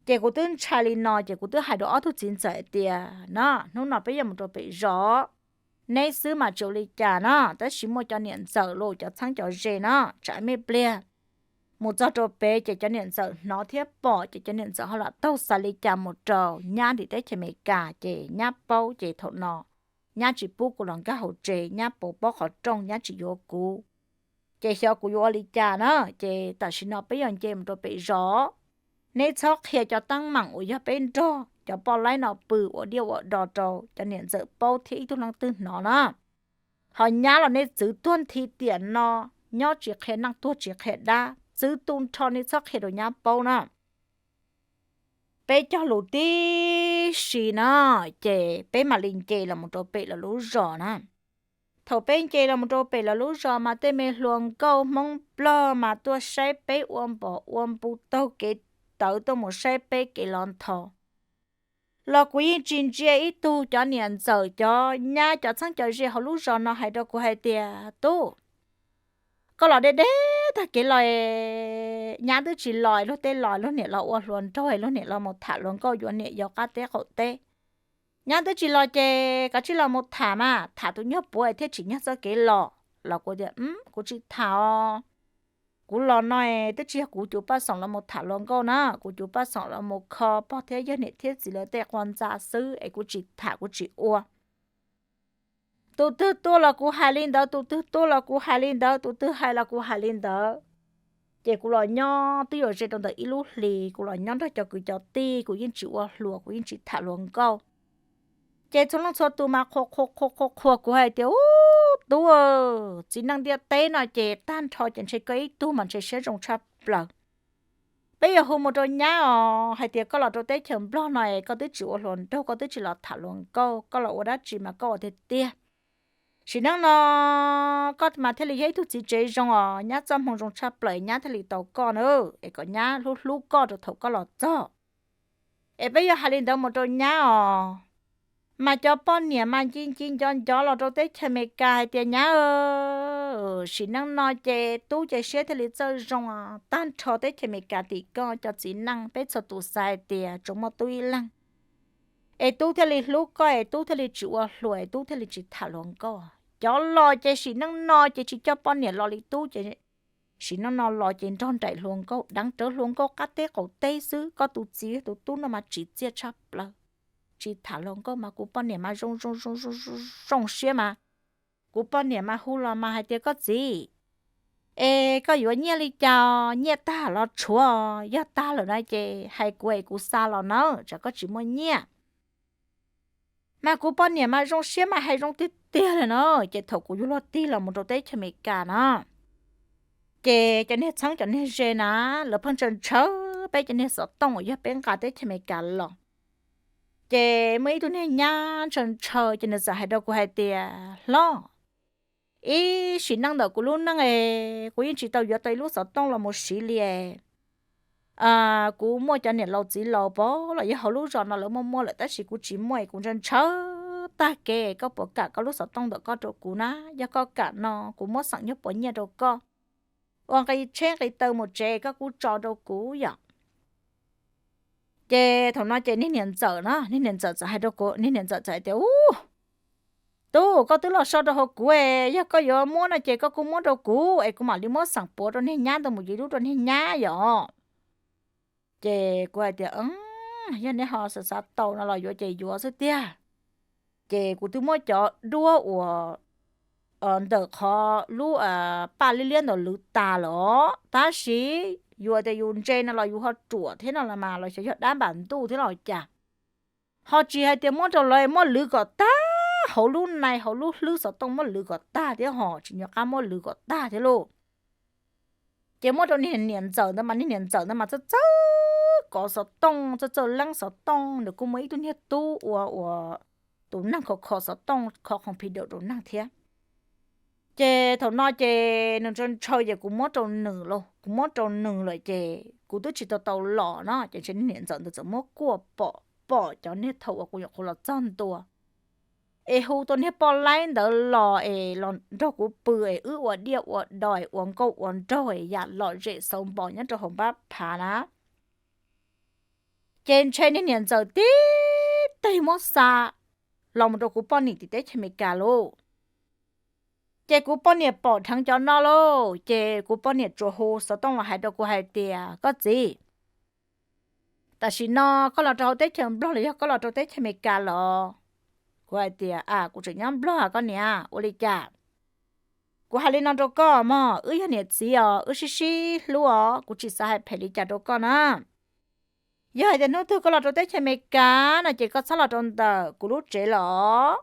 Ces kuv twb ntshai li no ces kuv twb hais rau ob tug txiv ntxawm tias no, hnub no peb yuav mus rau pem zos, neb xwb mas tsis ua li cas na, tab sis muaj cov niam ntxawm los cov txheeb cov ze na, tsam me pliag mus txog rau pem ces cov niam ntxawm hnov thiab pom ces cov niam ntxawm ho lam taug xaiv li cas mus rau nyab ntim teb chaws Amelikas ces nyab paub ces thaum no nyab tsis pub kuv los nkag hauv tsev, nyab pauv pob qhov rooj, nyab tsis yuav kuv. Ces xyov kuv yuav ua li cas na, ces tam sim no peb yuav nce mus rau pem zos. Neb txhob qhia cov teeb meem uas yog peb nrog cov poj laib no pw ua diaj ua do rau cov niam ntxawm paub thiab ib tug leej twg hnov na. Ho nyab los nej txwv tuag nthi tiam no, nyob tsis qhia neej tuag tsis qhia dab, txwv tu nrho nej txhob qhia rau nyab paub na. Peb cog lus tib si na, ces peb mam li nce los mus rau pem lawv lub zos na. Thaum peb nce los mus rau pem lawv lub zos mas tej me hluas nkauj Hmoob Nplog mas tuaj saib peb ua npom ua npu taug kev tawv tuaj mus saib peb kev los ntho. Los kuv yeej tsis ntsia ib tug, cov niam ntxawm cov nyab cov txheeb cov ze hauv lub zos no hais rau kuv hais tias, tub, koj los deb deb tag kev los, nyab twb tsis los, luag tej los luag niam los ua hluas nraug, luag niam los mus tham hluas nkauj yuav niam yau qab teb qaum teb. Nyab twb tsis los ces koj cia li los mus tham mas, tham tus nyuag puav thiaj tsim nyog txoj kev los. Los kuv tias, kuv tsis tham os. Kuv los no twb tsis yog kuv cuv paj xoom los mus tham hluas nkauj na, kuv cuv paj xoom los mus kho pog thiab yawg niam thiab txiv lawv tej qhov ntxa xwb es kuv tsis tham kuv tsis ua. Tus twg tua los kuv hais li ntawd, tus twg tua los kuv hais li ntawd, tus twg hais los kuv hais li ntawd. Ces kuv los nyob twb yuav ze rau ntawm ib lub hlis, kuv los nyob nrog cov kwv cov tij, kuv yeej tsis ua hluas, kuv yeej tsis tham hluas nkauj. Ces txhua leej txhua tus mas qhuas qhuas qhuas qhuas qhuas kuv hais tias, Ub, tub, txiv neej ntiaj teb no ces tag nrho ces ntshe koj ib tug mas ntshe siab zoo tshaj plaws. Peb yuav hu mus rau nyab os, hais tias koj los rau teb chaws Nplog no es koj twb tsis ua hluas nraug, koj twb tsis los tham hluas nkauj, koj los ua dab tsi mas koj ua tiag tiag. Sim neej no koj mas thiaj li yog ib tug txiv tsev zoo os, nyab txoj hmoo zoo tshaj plaws, nyab thiaj li tau koj na, es kom nyab hlub hlub koj rau thaum koj los txog. Es peb yuav hais li ntawd mus rau nyab os. Mas cov poj niam mas nci nci ncov ncov los rau teb chaws Amelikas hais tias, Nyab, sim neej no ces tub ces siab thiaj li txawj zoo, tag nrho teb chaws Amelikas tim koj cov txiv neej peb txhua tus xav hais tias tsuas muaj tub ib leeg, es tub thiaj li hlub koj, es tub thiaj li tsis ua hluas, es tub thiaj li tsis tham hluas nkauj. Cov los ces sim neej no ces tsis coj poj niam los li tub ces sim neej no los ces nrog nraim hluas nkauj, deev rawv hluas nkauj qab teb qaum teb xwb. Koj tus txiv tus tub no mas tsis txiaj tshaj plaws, tsis tham hluas nkauj mas kuv poj niam mas zoo zoo zoo zoo siab mas. Kuv poj niam mas hu los mas hais tias, Koj txiv, es koj yuav nyiaj li cas? Nyiaj tag los tshuav, yog tag lawm na ces hais kuv es kuv xa los na, tsam koj tsis muaj nyiaj. Mas kuv poj niam mas zoo siab mas hais zoo tiag tiag lawm na. Ces thaum kuv yuav luag tig los mus rau teb chaws Amelikas na, ces cov niag txheeb cov niag ze na, lawv pheej ntshaw ntshaw peb cov niag xov tooj uas yog peb nqa teb chaws Amelikas los. Ces muaj ib tug niag nyab ntshaw ntshaw ces nws txawm hais rau kuv hais tias, Hlob, ib sim neej ntawm kuv lub neej es kuv yeej tsis tau yuav tau ib lub xov tooj los mus siv li. Kuv muaj cov niam laus txiv laus pov los yog hauv lub zos no lawv muaj muaj lawm tab sis kuv tsis muaj es kuv ntshaw ntshaw tag kev. Koj puas kam koj lub xov tooj ntawm koj rau kuv na? Yog koj kam no kuv muab xeem nyuag puas nyiaj rau koj, ua nqi tsheb nqi taw mus tsev koj kuj tso rau kuv yom. Ces thaum no ces niag niam ntxawm na, niag niam ntxawm txawm hais rau kuv, niag niam ntxawm txawm hais tias, Ub, tub, koj twb los so rau hauv kuv es yog koj yuav muab no ces koj kuj muab rau kuv es kuv mam li muab xeem puav rau niag nyab ntawd mus yuav ib lub rau niag nyab yom. Ces kuv hais tias, Yog neb ho xav xav tau no los yuav ces yuav xwb tiag. Ces kuv twb muab cov duab uas ntawm qhov lub paj liab liab ntawd lwv tas lawm, tab sis yus tias yus ntse no los yus ho ruam thiab no los mas los xyov yog dab npam ntuj thiab los cas. Ho tsis hais tias muab rau lawv, muab lwv kom tag, hauv lub nai hauv lub hlwb xov tooj muab lwv kom tag thiab, ho tsis nco qab muab lwv kom tag thiab lauj. Ces muab rau niag niam ntxawm ntawd mas niag niam ntxawm ntawd mas txawj txawj kov xov tooj, txawj txawj leeb xov tooj, nws kuj muaj ib tug niag tub ua ua tus neeg kho kho xov tooj, kho computer rau neeg thiab. Ces thaum no ces nws ntshaw ntshaw ces kuv muab rau nws lauj, kuv muab rau nws lawm ces kuv twb tsis tau tau los no ces ntshe niag niam ntxawm ntawd txawm muab kuaj pom, pom cov niag thaum uas kuv nyuam qhuav los txog ntua, es hu tau niag poj laib ntawd los es los nrog kuv pw es wb ua diaj ua do es ua nkauj ua nraug es yam lom zem xauv npos nyob rau hauv npab phav na. Ces ntshe niag niam ntxawm tib teg muab xa los mus rau kuv poj niam tim teb chaws Amelikas lauj. Ces kuv poj niam pom dheev cov no lauj, ces kuv poj niam tsuas hu xov tooj los hais rau kuv hais tias, Koj txiv, tam sim no koj los rau hauv teb chaws Nplog los yog koj los rau teb chaws Amelikas los? Kuv hais tias, A, kuv tseem nyob Nplog koj niam, ua li cas? Kuv hais li no rau koj mog, wb yog niam txiv os, wb sib sib hlub os, kuv tsis xav hais phem li cas rau koj na. Yog hais tias hnub twg koj los rau teb chaws Amelikas no ces koj txhob los rau ntawm kuv lub tsev los.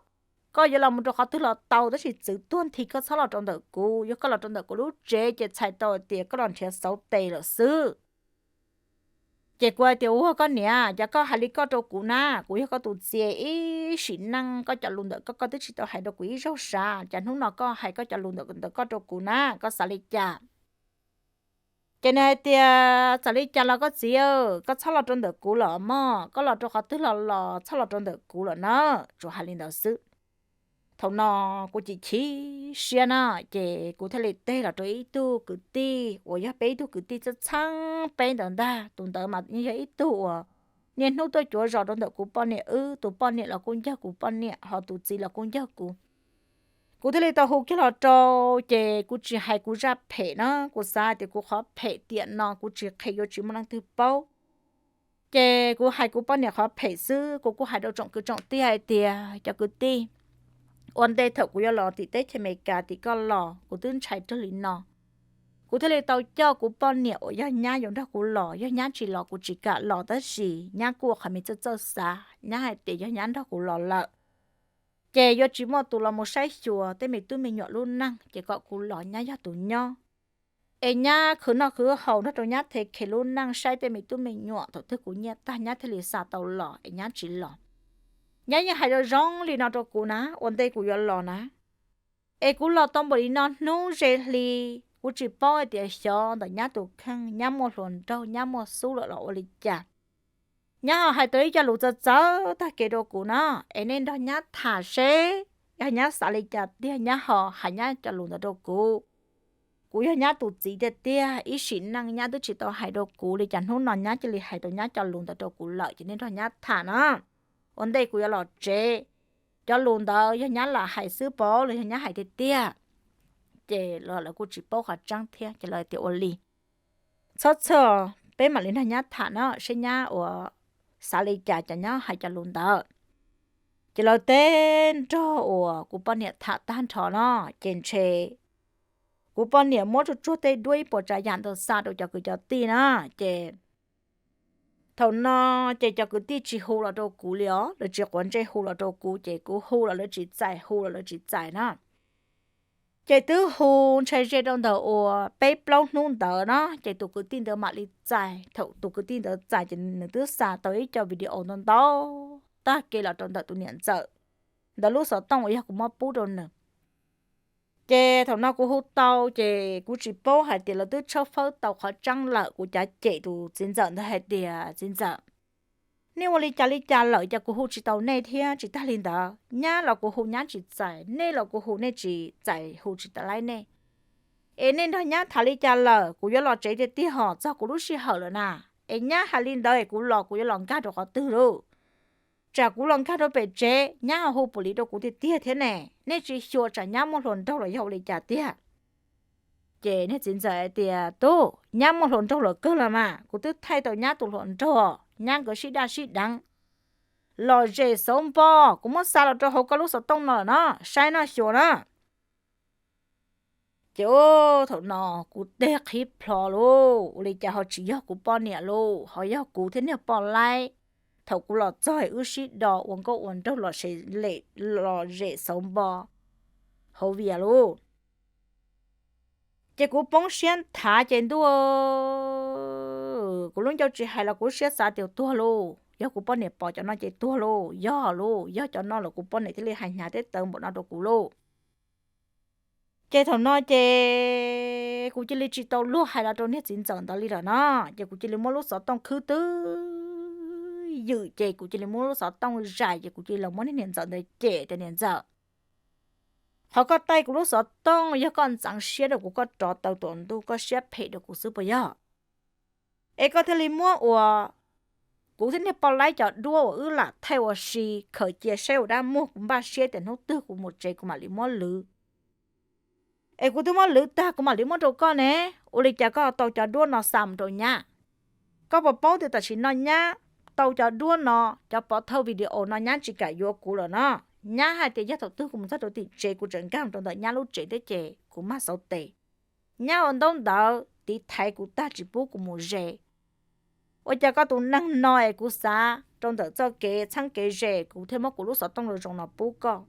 Koj yuav los mus rau qhov twg los tau, tab sis txwv tuag nthi koj txhob los rau ntawm kuv. Yog koj los rau ntawm kuv lub tsev ces txhais tau tias koj los nrhiav xauv tes lawm xwb. Ces kuv hais tias, Ua koj niam, cas koj hais li koj rau kuv na? Kuv yog koj tus txiv, ib sim neej koj cov lus ntawm koj, koj twb tsis tau hais rau kuv ib zaug sav, cas hnub no koj hais koj cov lus ntawm ntawm koj rau kuv na, koj xav li cas? Ces nws hais tias, Txawm li cas los koj txiv, koj txhob los rau ntawm kuv lawm mog, koj los rau qhov twg los los txhob los rau ntawm kuv lawm na. Tsuas hais li ntawd xwb. Thaum no kuv chim chim siab na, ces kuv thiaj li teg los rau ib tug kwv tij uas yog peb ib tug kwv tij txheeb txheeb peb ntawd ntag. Tus ntawd mas yog ib tug uas niaj hnub tuaj cuav zos rau ntawm kuv poj niam wb, tus poj niam los kuj ncawg kuv poj niam, ho tus txiv los kuj ncawg kuv. Kuv thiaj li tau hu kiag los rau, ces kuv tsis hais kuv zaj phem na, kuv xav tias kuv qhov phem tiam no kuv tsis qhia yuav tsis muaj leej twg paub. Ces kuv hais kuv poj niam qhov phem xwb, kuv kuj hais rau tsoom kwv tsoom tij hais tias, Cov kwv tij, Ua ntej thaum kuv yuav los tim teb chaws Amelikas tim koj los kuv twb ntshai raws li no. Kuv thiaj li tau coj kuv poj niam uas yog nyab yuav nrog kuv los, yog nyab tsis los kuv tsis kam los, tab sis nyab kuj ua qhov me txawj txawj xav, nyab hais tias yog nyab nrog kuv los lawm ces yuav tsis muaj tus los mus saib xyuas tej me tub me nyuam lub neej, ces kom kuv los nyab yog tus nyob. Es nyab khwv noj khwv haus nrog rau nyab the khe lub neej saib tej me tub me nyuam, thaum twg kuv nyiaj tag nyab thiaj li xa tau los es nyab tsis los. Nyab yeej hais zoo zoo li no rau kuv na, ua ntej kuv yuav los na. Es kuv los tau npaum li no hnub ze hli, kuv tsis paub hais tias xyov ntawm nyab tus kheej, nyab muaj hluas nraug nyab muaj xub lawm los ua li cas. Nyab ho hais tau ib co lus txawv txawv tag kev rau kuv no, es nej nrog nyab tham seb yog nyab xav li cas tiag nyab ho hais nyab cov lus ntawd rau kuv. Kuv yog nyab tus txiv tiag tiag, ib sim neej nyab twb tsis tau hais rau kuv li cas hnub no nyab cia li hais tau nyab cov lus ntawd rau kuv lawm, ces nej nrog nyab tham no. Ua ntej kuv yuav los tsev, cov lus ntawd yog nyab lam hais xwb pob los yog nyab hais tiag tiag. Ces lawv kuj tsis paub qhov tseeb thiab ces lawv tias ua li, txhob txhawj, peb mam li nrog nyab tham no seb nyab ua xav li cas cov nyab hais cov lus ntawd. Ces lawv teb nrog uas kuv poj niam tham tag nrho no, ces ntshe kuv poj niam muab tsuag tsuag tej duab ib puas tsav yam ntawd xa rau cov kwv cov tij na. Ces thaum no ces cov kwv tij tsis hu los rau kuv li os, lawv tsis quav ntsej hu los rau kuv, ces kuv hu los lawv tsis txais, hu los lawv tsis txais na. Ces twb hu ntshai ze rau ntawm uas peb plaub hnub ntawd no, ces tus kwv tij ntawd mam li txais. Thaum tus kwv tij ntawd txais ces nws twb xa tau ib co video ntau ntau tag kev los rau ntawm tus niam ntxawm ntawd lub xov tooj uas yog kuv muab pub rau nws. Ces thaum no kuv hu tau ces kuv tsis paub hais tias lawv twb tshawb fawb tau qhov tseeb lawm, kuv cav cem tus txiv ntxawm ntawd hais tias, txiv ntxawm, nej ua li cas li cas lawm ces kuv hu tsis tau nej thiab. Tsis tag li ntawd nyab los kuv hu nyab tsis txais, nej los kuv hu nej tsis txais, hu tsis tau laib nej. Es nej nrog nyab tham li cas lawm, kuv yuav los tsev tiag tiag hos txog kuv lub sij hawm lawm na. Es nyab hais li ntawd es kuv los kuv yuav los nkag rau qhov twg lauj? Tsam kuv los nkag rau pem tsev nyab ho hu pum li rau kuv tiag tiag thiab ne. Nej tsis xyuas tsam nyab muaj hluas nraug los yog ua li cas tiag. Ces niag txiv ntxawm hais tias, tub, nyab muaj hluas nraug lawm kawg los mas, kuv twb thaij tau nyab tus hluas nraug, nyab nkawd sib daj sib deev lom zem xauv npo, kuv muab xa los rau hauv koj lub xov tooj no lawm no, saib no xyuas na. Ces thaum no kuv teg qhib plho lauj, ua li cas ho tsis yog kuv poj niam lauj, ho yog kuv thiab niag poj laib. Thaum kuv los txog wb sib do ua nkauj ua nraug lom zem xauv npo hauv vias lauj. Ces kuv poob siab nthav ces ntuj, kuv lub ncauj tsis hais los kuv siab xav tias tuag lauj, yog kuv poj niam pom cov no ces tuag lauj, yog lauj, yog cov no los kuv poj niam thiaj li hais hnyav teb tawv npaum no rau kuv lauj. Ces thaum no ces kuv cia li tsis tau luag hais los rau niag txiv ntxawm ntawd li lawm no, ces kuv cia li muab lub xov tooj khwb twb ywm ces kuv cia li muab lub xov tooj zais ces kuv cia li los muab niag niam ntxawm ntawd cem tias, niam ntxawm, qhov koj taij kuv lub xov tooj yog koj ntxeev siab rau kuv, koj rov taw tuam ntuj koj siab phem rau kuv xwb puas yog? Es koj thiaj li muab uas kuv thiab niag poj laib cov duab uas wb lam thaij ua si khaws cia saib ua dab muag, kuv npaj siab tias hnub twg kuv mus tsev kuv mam li muab lwv. Es kuv twb muab lwv tag kuv mam li muab rau koj ne, ua li cas koj tau cov duab no xa mus rau nyab? Koj puas paub tias tam sim no nyab tau cov duab no, cov pov thawj video no nyab tsis kam yuav kuv lawm no. Nyab hais tias yog thaum twg kuv mus txog rau tim tsev kuv tseem nkag mus rau ntawm nyab lub tsev thiab ces kuv mag xauv tes. Nyab ua ntaub ntawv tiv thaiv kuv tag tsis pub kuv mus ze. Ua cas koj tus neeg no es kuv xav rau ntawm txoj kev txheeb kev ze kuv thiaj muab kuv lub xov tooj zoo zoo no pub koj,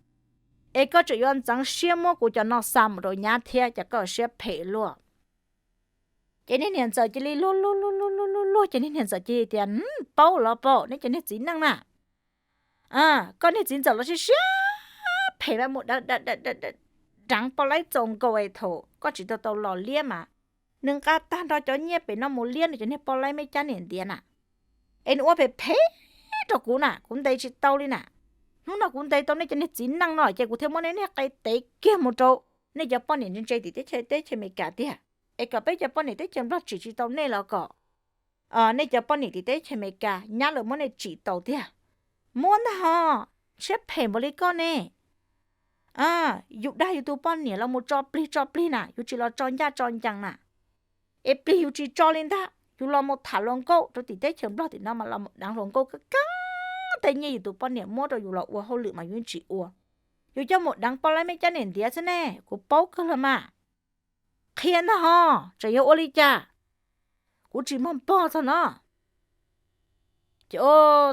es koj tseem yuav ntxeev siab muab kuv cov no xa mus rau nyab thiab, cas koj siab phem luaj? Ces niag niam ntxawm cia li luag luag luag luag luag luag luag ces niag niam ntxawm cia li tias, paub los paub, nej cov niag txiv neej na. Koj niag txiv ntxawm los siab siab phem mas mus deev poj laib txaus nkaus es thaum koj tsis tau tau los liab mas nws nqa tag nrho cov nyiaj pem no mus liab nws cov niag poj laib me cab niam ntiav na. Es nws ua phem phem rau kuv na, kuv ntes tsis tau li na. Hnub no kuv ntes tau nej cov niag txiv neej no ces kuv thiaj muab nej niag qe tev kiag mus rau nej cov poj niam ntse ntse tim teb chaws, teb chaws Amelikas tiag, es kom peb cov poj niam teb chaws Nplog tsim tsis tau nej los kom nej cov poj niam tim teb chaws Amelikas nyab lawv muab nej tsim tau tiag. Muab ntag ho, siab phem npaum li koj ne. Yus dag yus tus poj niam los mus tso plig tso plig na, yus tsis los tso ncaj tso ncees na. Es plig yus tsis tso li ntag, yus los mus tham hluas nkauj rau tim teb chaws Nplog tim no mas los mus deev hluas nkauj kab kab tej nyiaj yus tus poj niam muab rau yus los ua hauj lwm mas yus yeej tsis ua. Yus coj mus deev poj laib meb cab niam ntiav xwb ne, kuv paub kawg los mas. Qhia ntag ho, tseem yuav ua li cas? Kuv tsis muaj npog txog no. Ces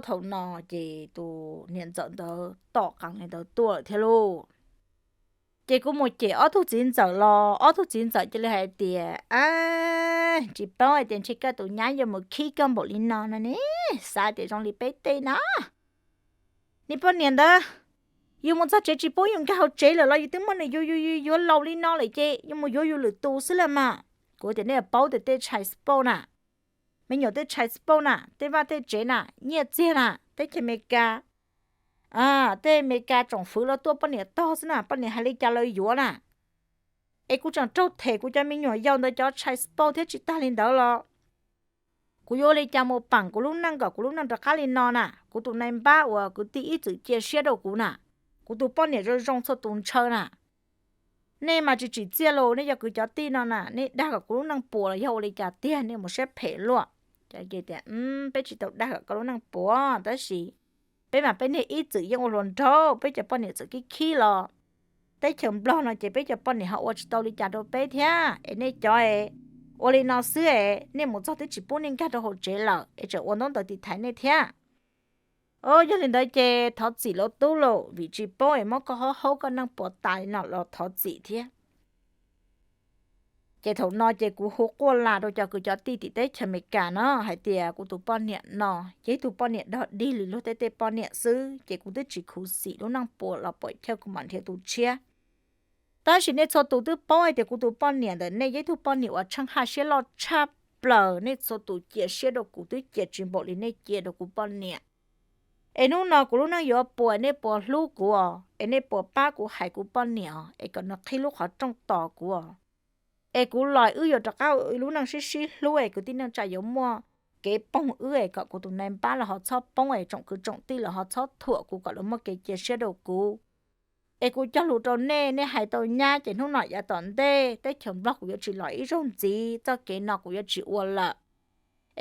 thaum no ces tus niam ntxawm ntawd tom qees li ntawd tuaj lawm thiab lauj. Ces kuv mus cem ob tug txiv ntxawm los ob tug txiv ntxawm cia li hais tias, a, tsis paub hais tias ntshe koj tus nyab yuav mus khib koj npaum li no no ne, xav tias zoo li peb tej na. Niag poj niam ntawd, yus mus txog tsev tsis pub yus nkag hauv tsev lawm los yus twb muaj nws yuav yuav yuav laus li no lawm ces yus mus yuav yus lwm tus xwb los mas. Kuv tias nej paub tias tej tshais spauj na, me nyuam tej tshais spauj na, tej vaj tej tsev na, nyiaj txiag na, teb chaws Amelikas, tej Amelikas tsoom fwv los tuaj poj niam tog xwb na, poj niam hais li cas lawv yuav na. Es kuv tseem raug them kuv cov me nyuam yaus ntawd cov tshais spauj thiab tsis tag li ntawd los kuv yuav ua li cas mus peem kuv lub neej kom kuv lub neej rov qab li no na. Kuv tus nai npab uas kwv tij ib txwm cia siab rau kuv na, kuv tus poj niam zoo zoo txhua tus ntshaw na. Nej mas tsis tsim txiaj los nej yog kwv cov tij no na, nej dag kom kuv lub neej puas los yog ua li cas tiag, nej mus siab phem luaj. Tias peb tsis tau dag kom koj lub neej puas tab sis peb mas peb niag ib txwm yeej ua hluas nraug, peb cov poj niam txawm khib khib los teb chaws Nplog no ces peb cov poj niam ho ua tsis tau li cas rau peb thiab. Es nej cov es ua li no xwb es nej mus txog twb tsis pub nej nkag rau hauv tsev lawm es tseem ua ntaub ntawv tiv thaiv nej thiab. Yog li ntawd ces thov txim lauj tub lauj, vim tsis paub es muab koj haub haub koj neej puas tas li no los thov txim thiab. Ces thaum no ces kuv hu quaj las rau cov kwv cov tij tim teb chaws Amelikas no hais tias kuv tus poj niam no yog ib tug poj niam dog dig li luag tej tej poj niam xwb, ces kuv twb tsis khuv xim lub neej puas los puam chawj kuv mam nrhiav tus tshiab. Tab sis nej txhua tus twb paub hais tias kuv tus poj niam ntawm nej yog ib tug poj niam uas tsheej haj siab loj tshaj plaws, nej txhua tus cia siab rau kuv twb cia tsis npaum li nej cia rau kuv poj niam. Es hnub no kuv lub neej yuav puas, nej puas hlub kuv os, es nej puas pab kuv hais kuv poj niam os, es kom nws qhib lub qhov rooj tos kuv os. Es kuv los wb yuav rov qab ua lub neej sib sib hlub es kwv tij neej tsa yuav muaj kev poob wb es kom kuv tus nai npab los ho txhob poob es tsoom kwv tsoom tij los ho txhob thuam kuv kom lawv muaj kev cia siab rau kuv. Es kuv cog lus rau nej, nej hais tau nyab ces hnub no yav tom ntej teb chaws Nplog kuv yuav tsis los ib zaug ntxiv, txoj kev no kuv yuav tsis ua lawm.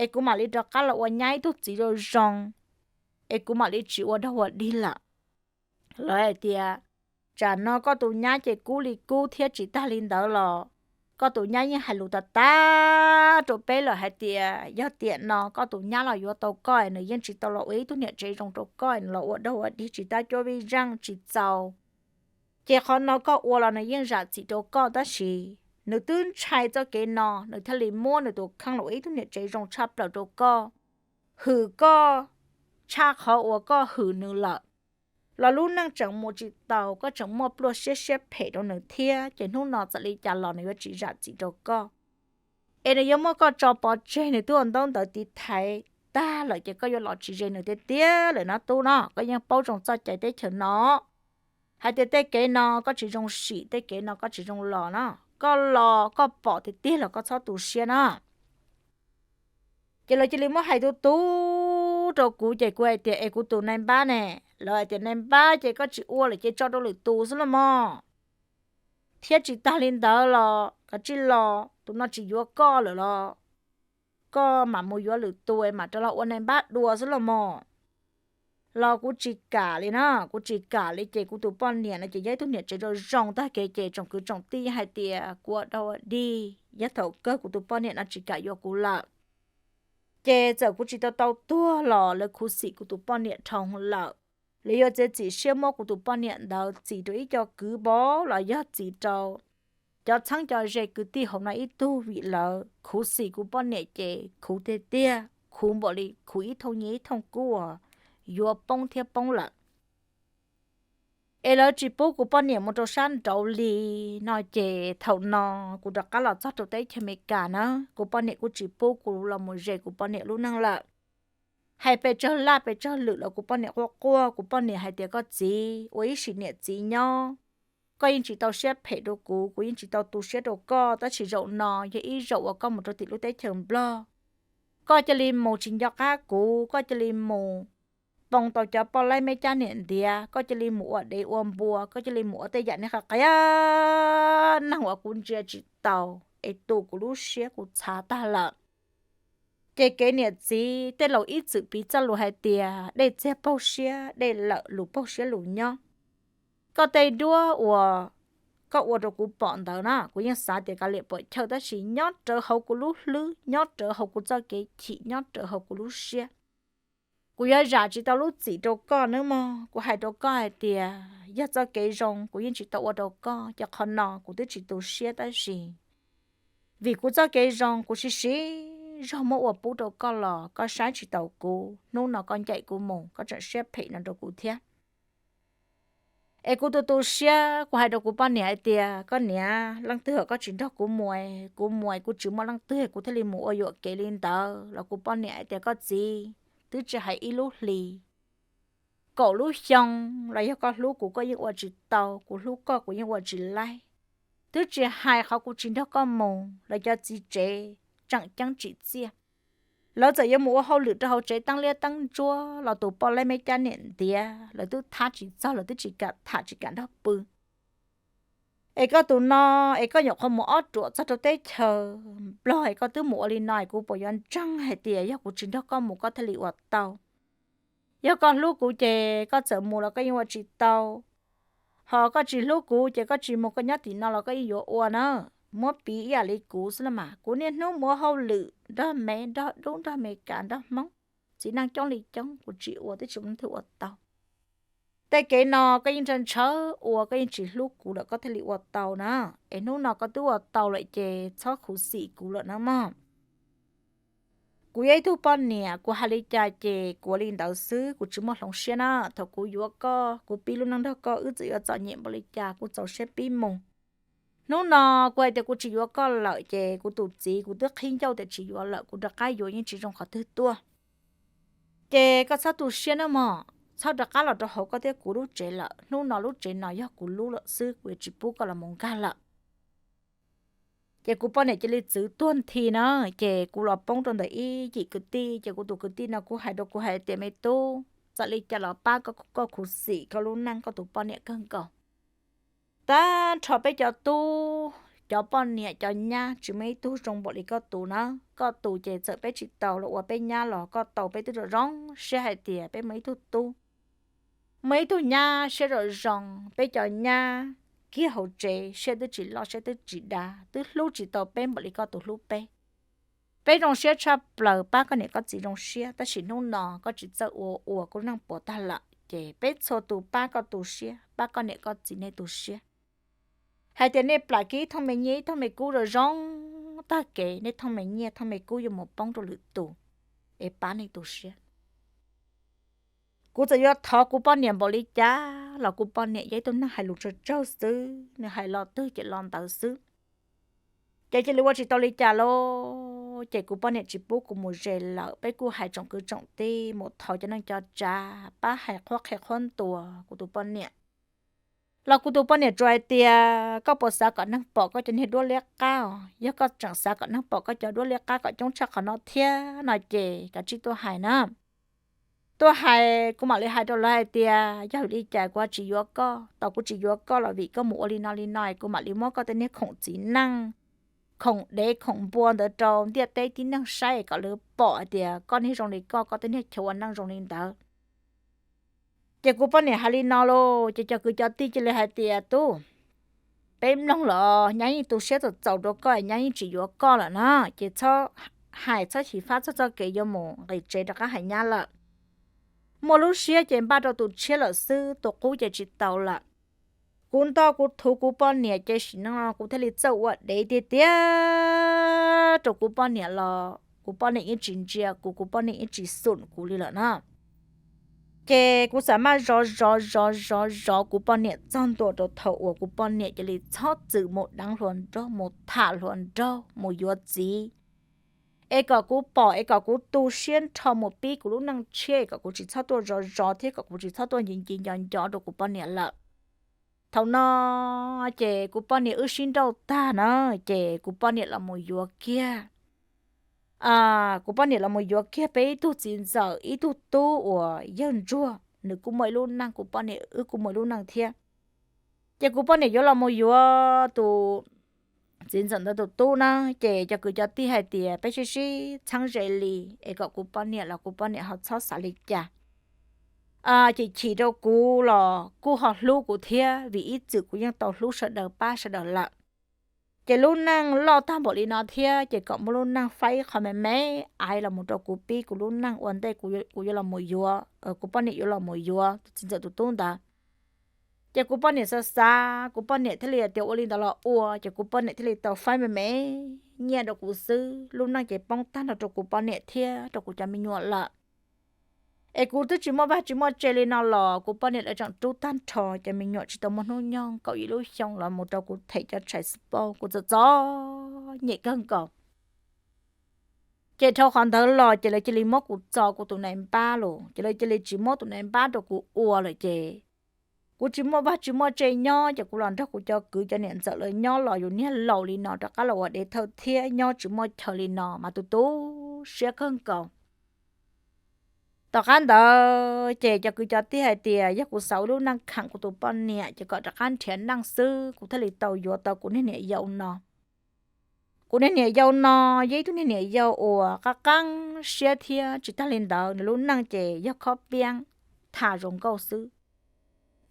Es kuv mam li rov qab los ua nyab ib tug txiv zoo zoo, es kuv mam li tsis ua dog ua dig lawm. Lawv hais tias, tsam no koj tus nyab ces kub li kub thiab tsis tag li ntawd los koj tus nyab yeej hais lus tas tas rau peb lawm hais tias yog tiam no koj tus nyab los yuav tau koj es nws yeej tsis tau los ua ib tug niam tsev zoo rau koj, nws los ua dog ua dig tsis tab cuab vij zeej tsis txaus. Ces qhov no koj ua los nws yeej zam txim rau koj tab sis nws twb ntshai txoj kev no nws thiaj li muab nws tus kheej los ua ib tug niam tsev zoo tshaj plaws rau koj, hwm koj tshaj qhov uas koj hwm nws lawm. Los lub neej tseem mus tsis tau, koj tseem muaj pluaj siab siab phem rau nws thiab, ces hnub no txawm li cas los nws yuav tsis zam txim rau koj. Es nws yuav muab koj tso pov tseg, nws twb ua ntaub ntawv tiv thaiv tag lawm ces koj yuav los tsis ze nws tiag tiag lawm no tub no, koj yeej paub zoo txoj cai teb chaws no hais tias tej kev no koj tsis zoo sim, tej kev no koj tsis zoo los no, koj los koj pom tiag tiag los koj txhob tu siab no. Ces lawv cia li muab hais tu tu rau kuv ces kuv hais tias es kuv tus nai npab ne, lawv hais tias nai npab ces koj tsis ua lawm ces tso rau lwm tus xwb los mog. Thiab tsis tag li ntawd los kav tsij los, tus no tsis yuav koj lawm los koj mam mus yuav lwm tus mam rov los ua nai npab dua xwb los mog. Los kuv tsis kam li na, kuv tsis kam li ces kuv tus poj niam no ces yog ib tug niam tsev zoo zoo tag kev ces tsoom kwv tsoom tij yeej hais tias kuv ua dog ua dig, yog thaum kawg kuv tus poj niam no tsis kam yuav kuv lawm. Ces txawm kuv tsis tau tau tuag los lawv khuv xim kuv tus poj niam dhau lawm. Lawv yuav txiav txim siab muab kuv tus poj niam ntawd txis rau ib co kwv npauv los yog txis rau cov txheeb cov ze kwv tij hauv no ib tug, vim lawv khuv xim kuv poj niam ces khuv tiag tiag, khuv npaum li khuv ib thooj nyiaj ib thooj kub uas yuav poob thiab poob lawm. Es lawv tsis pub kuv poj niam mus rau sab nraud li no ces thaum no kuv rov qab los txog rau teb chaws Amelikas na, kuv poj niam kuj tsis pub kuv los mus ze kuv poj niam lub neej lawm. Hais pes tsawg laj pes tsawg lwm los kuv poj niam quaj quaj, kuv poj niam hais tias koj txiv ua ib sim niam txiv nyob, koj yeej tsis tau siab phem rau kuv, kuv yeej tsis tau tu siab rau koj, tab sis zaum no yog ib zaug uas koj mus rau tim lub teb chaws Nplog, koj cia li mus tsis nco qab kuv, koj cia li mus poo tau cov poj laib meb cab niam ntiav, koj cia li mus ua dev ua npua, koj cia li mus ua tej yam niag qia qia neeg uas kuv ntsia tsis taus es tu kuv lub siab kuv txhav tag lawm. Ces kev niam txiv tej laus ib txwm piv txoj lus hais tias dej txiag paug siab, dej lawm lus paug siab lus nyob. toj tej duab uas koj ua rau kuv pom ntawd na, kuv yeej xav tias kav liam puam chawj, tab sis nyob rawv hauv kuv lub hlwb, nyob rawv hauv kuv txoj kev chim, nyob rawv hauv kuv lub siab. Kuv yuav zam tsis tau lub txim rau koj nawb mog. Kuv hais rau koj hais tias yog txoj kev zoo kuv yeej tsis tau ua rau koj, ces qhov no kuv twb tsis tu siab, tab sis vim kuv txoj kev zoo kuv siv siv zog muab ua pub rau koj los koj saib tsis taus kuv, hnub no koj ncaim kuv mus koj tseem siab phem no rau kuv thiab. Es kuv tu tu siab kuv hais rau kuv poj niam hais tias, koj niam, leej twg kom koj tsis nrog kuv mus, kuv mus kuv tsis muaj leej twg kuv thiaj li mus ua yuam kev li ntawd los kuv poj niam hais tias, koj txiv, twb tsis hais ib lub hlis, kaum lub xyoo los yog koj hlub kuv koj yeej ua tsis tau, kuv hlub koj kuv yeej ua tsis laib. Twb tsis hais qhov kuv tsis nrog koj mus los cov txiv tsev tseem ceeb tsim txiaj. Lawv txawm yuav mus ua hauj lwm rau hauv tsev teeb liab teeb ntsuab los tus poj laib me cab niam ntiav lawv twb thab tsis txog, lawv twb tsis kam tham tsis kam nrog pw. Es koj tus no, es koj nyuam qhuav mus ob ruam txog rau teb chaws Nplog es koj twb mus ua li no es kuv puas yuav ntseeg hais tias yog kuv tsis nrog koj mus koj thiaj li ua tau? Yog koj hlub kuv ces koj txawm mus los koj yeej ua tsis tau, ho koj tsis hlub kuv ces koj tsis mus koj nyob tim no los koj yeej yuav ua na. Muab piv ib yam li kuv xwb los mas, kuv niaj hnub mus ua hauj lwm nrog me nrog dub nrog Amelikas nrog Hmoob, txiv neej coob li coob kuv tsis ua twb tsis muaj leej twg ua tau. Tej kev no koj yeej ntshaw ntshaw ua, koj yeej tsis hlub kuv lawm koj thiaj li ua tau na. Es hnub no koj twb ua tau lawm ces txhob khuv xim kuv lawm na mog. Kuv yog ib tug poj niam kuv hais li cas ces kuv ua li ntawd xwb, kuv tsis muaj hloov siab na. Thaum kuv yuav koj kuv pib lub neej nrog koj wb txawm yuav txom nyem npaum li cas kuv txaus siab pib mus. Hnub no kuv hais tias kuv tsis yuav koj lawm ces kuv tus txiv kuv twb qhib ncauj tias tsis yuav lawm, kuv rov qab yuav yeej tsis zoo qhov twg tuaj. Ces koj txhob tu siab nawb mog, txhob rov qab los rau hauv koj thiab kuv lub tsev lawm. Hnub no lub tsev no yog kuv lub lawm xwb, kuv yuav tsis pub koj los mus nkag lawm. Ces kuv poj niam cia li txwv tuag nthi na, ces kuv los poob rau ntawm ib yim kwv tij, ces kuv tus kwv tij no kuj hais rau kuv hais tias me tub, txawm li cas los pab koj khuv xim koj lub neej koj tus poj niam kawg nkaus. Tag nrho peb cov tub, cov poj niam cov nyab tsis muaj ib tug zoo npaum li koj tus na. Koj tus ces txawm peb tsis tau los ua peb nyab los koj tau peb twb zoo zoo siab hais tias peb muaj ib tug tub, muaj ib tug nyab siab zoo zoo, peb cov nyab kiag hauv tsev siab twb tsis loj siab twb tsis dav, twb hlub tsis tau peb npaum li koj tus hlub peb. Peb zoo siab tshaj plaws pab koj niam koj txiv zoo siab, tab sis hnub no koj tsis txawj ua ua kuv neej puas tag lawm ces peb txhua tus pab koj tu siab, pab koj niam koj txiv nej tu siab. Hais tias nej plam kiag ib thooj me nyiaj ib thooj me kub zoo zoo tag kev, nej thooj me nyiaj thooj me kub yuav mus poob rau lwm tus, es pab nej tu siab. Kuv txawm yuav thov kuv poj niam npaum li cas los kuv poj niam yog ib tug neeg hais lus tsawg tsawg xwb, nws hais lo twg ces lo ntawd xwb. Ces cia li ua tsis tau li cas lauj, ces kuv poj niam tsis pub kuv mus ze lawm. Peb kuj hais tsoom kwv tsoom tij mus thov cov neej cov tsav pab hais qhuab qhia qhuab ntuas kuv tus poj niam. Los kuv tus poj niam tsuas hais tias koj puas xav kom neeg pom koj cov niag duab liab qab os? Yog koj tseem xav kom neeg pom koj cov duab liab qab kom coob tshaj qhov no thiab no ces kav tsij tuaj hais na. Tuaj hais kuv mam li hais rau lawv hais tias yog vim li cas kuv ho tsis yuav koj. Tau kuv tsis yuav koj los vim koj mus ua li no li no es kuv mam li muab koj tej niag khoom txiv neej, khoom dev khoom npua ntawd rau ntiaj teb tib neeg saib kom lawv pom hais tias koj niag zoo li koj, koj tej niag chaw ua neej zoo li ntawd. Ces kuv poj niam hais li no lauj, ces cov kwv cov tij cia li hais tias tub, peb mloog los nyab yeej tu siab txaus txaus rau koj, nyab yeej tsis yuav koj lawm na. Ces txhob hais txhob xyiv fab txog txoj kev yuav mus nqis tsev rov qab hais nyab lawm. Muaj lub siab ces npaj rau tus tshiab lawm xwb, tus qub ces tsis tau lawm. Kuv ntoj kuv thuv kuv poj niam ces sim neej no kuv thiaj li txawj ua dev tiag tiag rau kuv poj niam los kuv poj niam yeej tsis ntsia kuv, kuv poj niam yeej tsis xum kuv li lawm na. Ces kuv xav maj zov zov zov zov zov kuv poj niam txog ntua rau thaum uas kuv poj niam cia li txhob txwm mus deev hluas nraug, mus tham hluas nraug, mus yuav txiv, es kom kuv pom es kom kuv tu siab nrho mus pib kuv lub neej tshiab, es kom kuv tsis txhob tuaj zov zov thiab kom kuv tsis txhob tuaj nci nci nco nco rau kuv poj niam lawm. Thaum no ces kuv poj niam wb sib nrauj tag na, ces kuv poj niam los mus yuav kiag, kuv poj niam los mus yuav kiag peb ib tug txiv ntxawm ib tug tub uas yawg ntsuag, nws kuj muaj ib lub neej, kuv poj niam wb kuj muaj ib lub neej thiab. Ces kuv poj niam yuav los mus yuav tus txiv ntxawm ntawd tus tub na, ces cov kwv cov tij hais tias peb sib sib txheeb ze li es kom kuv poj niam los kuv poj niam ho txhob xav li cas. chim chim rau kuv los kuj ho hlub kuv thiab, vim ib txwm kuv yeej tau hlub sawv daws pab sawv daws lawm. Ces lub neej loj tag npaum li no thiab ces kom muaj lub neej faib ib qho me me aiv los mus rau kuv pib kuv lub neej ua ntej kuv yuav los mus yuav, kuv poj niam yuav los mus yuav tus txiv ntxawm tus tub ntawd. Ces kuv poj niam xav xav, kuv poj niam thiaj li tias ua li ntawd los ua, ces kuv poj niam thiaj li tau faib me me nyiaj rau kuv xwb. Lub neej ces poob tag nrho rau kuv poj niam thiab rau kuv cov me nyuam lawm. Es kuv twb tsis muaj vaj tsis muaj tse li no los kuv poj niam lawv tseem rub tag nrho cov me nyuam tsis tau muaj hnub nyoog kaum ib lub xyoo los mus rau kuv them cov tshais xpos, kuv txom txom nyem kawg nkaus. Ces dhau qhov ntawd los ces lawv cia li muab kuv txo kuv tus nais npab los, ces lawv cia li tsis muab tus nais npab rau kuv ua lawm ces kuv tsis muaj vaj tsis muaj tse nyob, ces kuv los nrog kuv cov kwv cov niam ntxawm lawv nyob los yus niag laus li no rov qab los ua dev thawj thiab nyob tsis muaj chaw li no mas tu tu siab kawg nkaus. Tom qab ntawd ces cov kwv cov tij hais tias yog kuv xav ua lub neej kheem kuv tus poj niam ces kom rov qab nrhiav neej xwb, kuv thiaj li tau yuav tau kuv niag niam yau no. Kuv niag niam yau no yog ib tug niag niam yau uas qab qeeb siab thiab tsis tag li ntawd nws lub neej ces yog khob piab tham zoo nkauj xwb.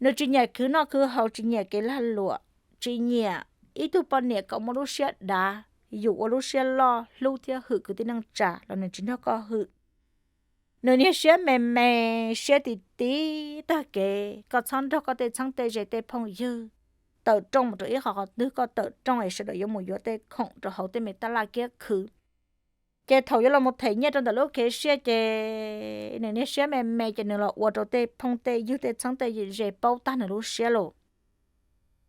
Nws tsis nyiam khwv noj khwv haus, tsis nyiam kev lag luam, tsis nyiam ib tug poj niam kom muaj lub siab dav, yus ua lub siab loj hlub thiab hwm kwv tij neej tsa los nws tsis nrog koj hwm. Nws niag siab me me, siab ti ti tag kev, koj txhob nrog koj tej txheeb tej ze tej phooj ywg tawm rooj mus rau ib qhov qhov twg, koj tawm rooj es sawv daws yuav mus yuav tej khoom rau hauv tej me tab laj kiab khw. Ces thaum yuav los mus them nyiaj rau ntawm lub khev siab ces nws niag siab me me ces nws los ua rau tej phooj tej ywg tej txheeb tej ze paub tag nws lub siab los.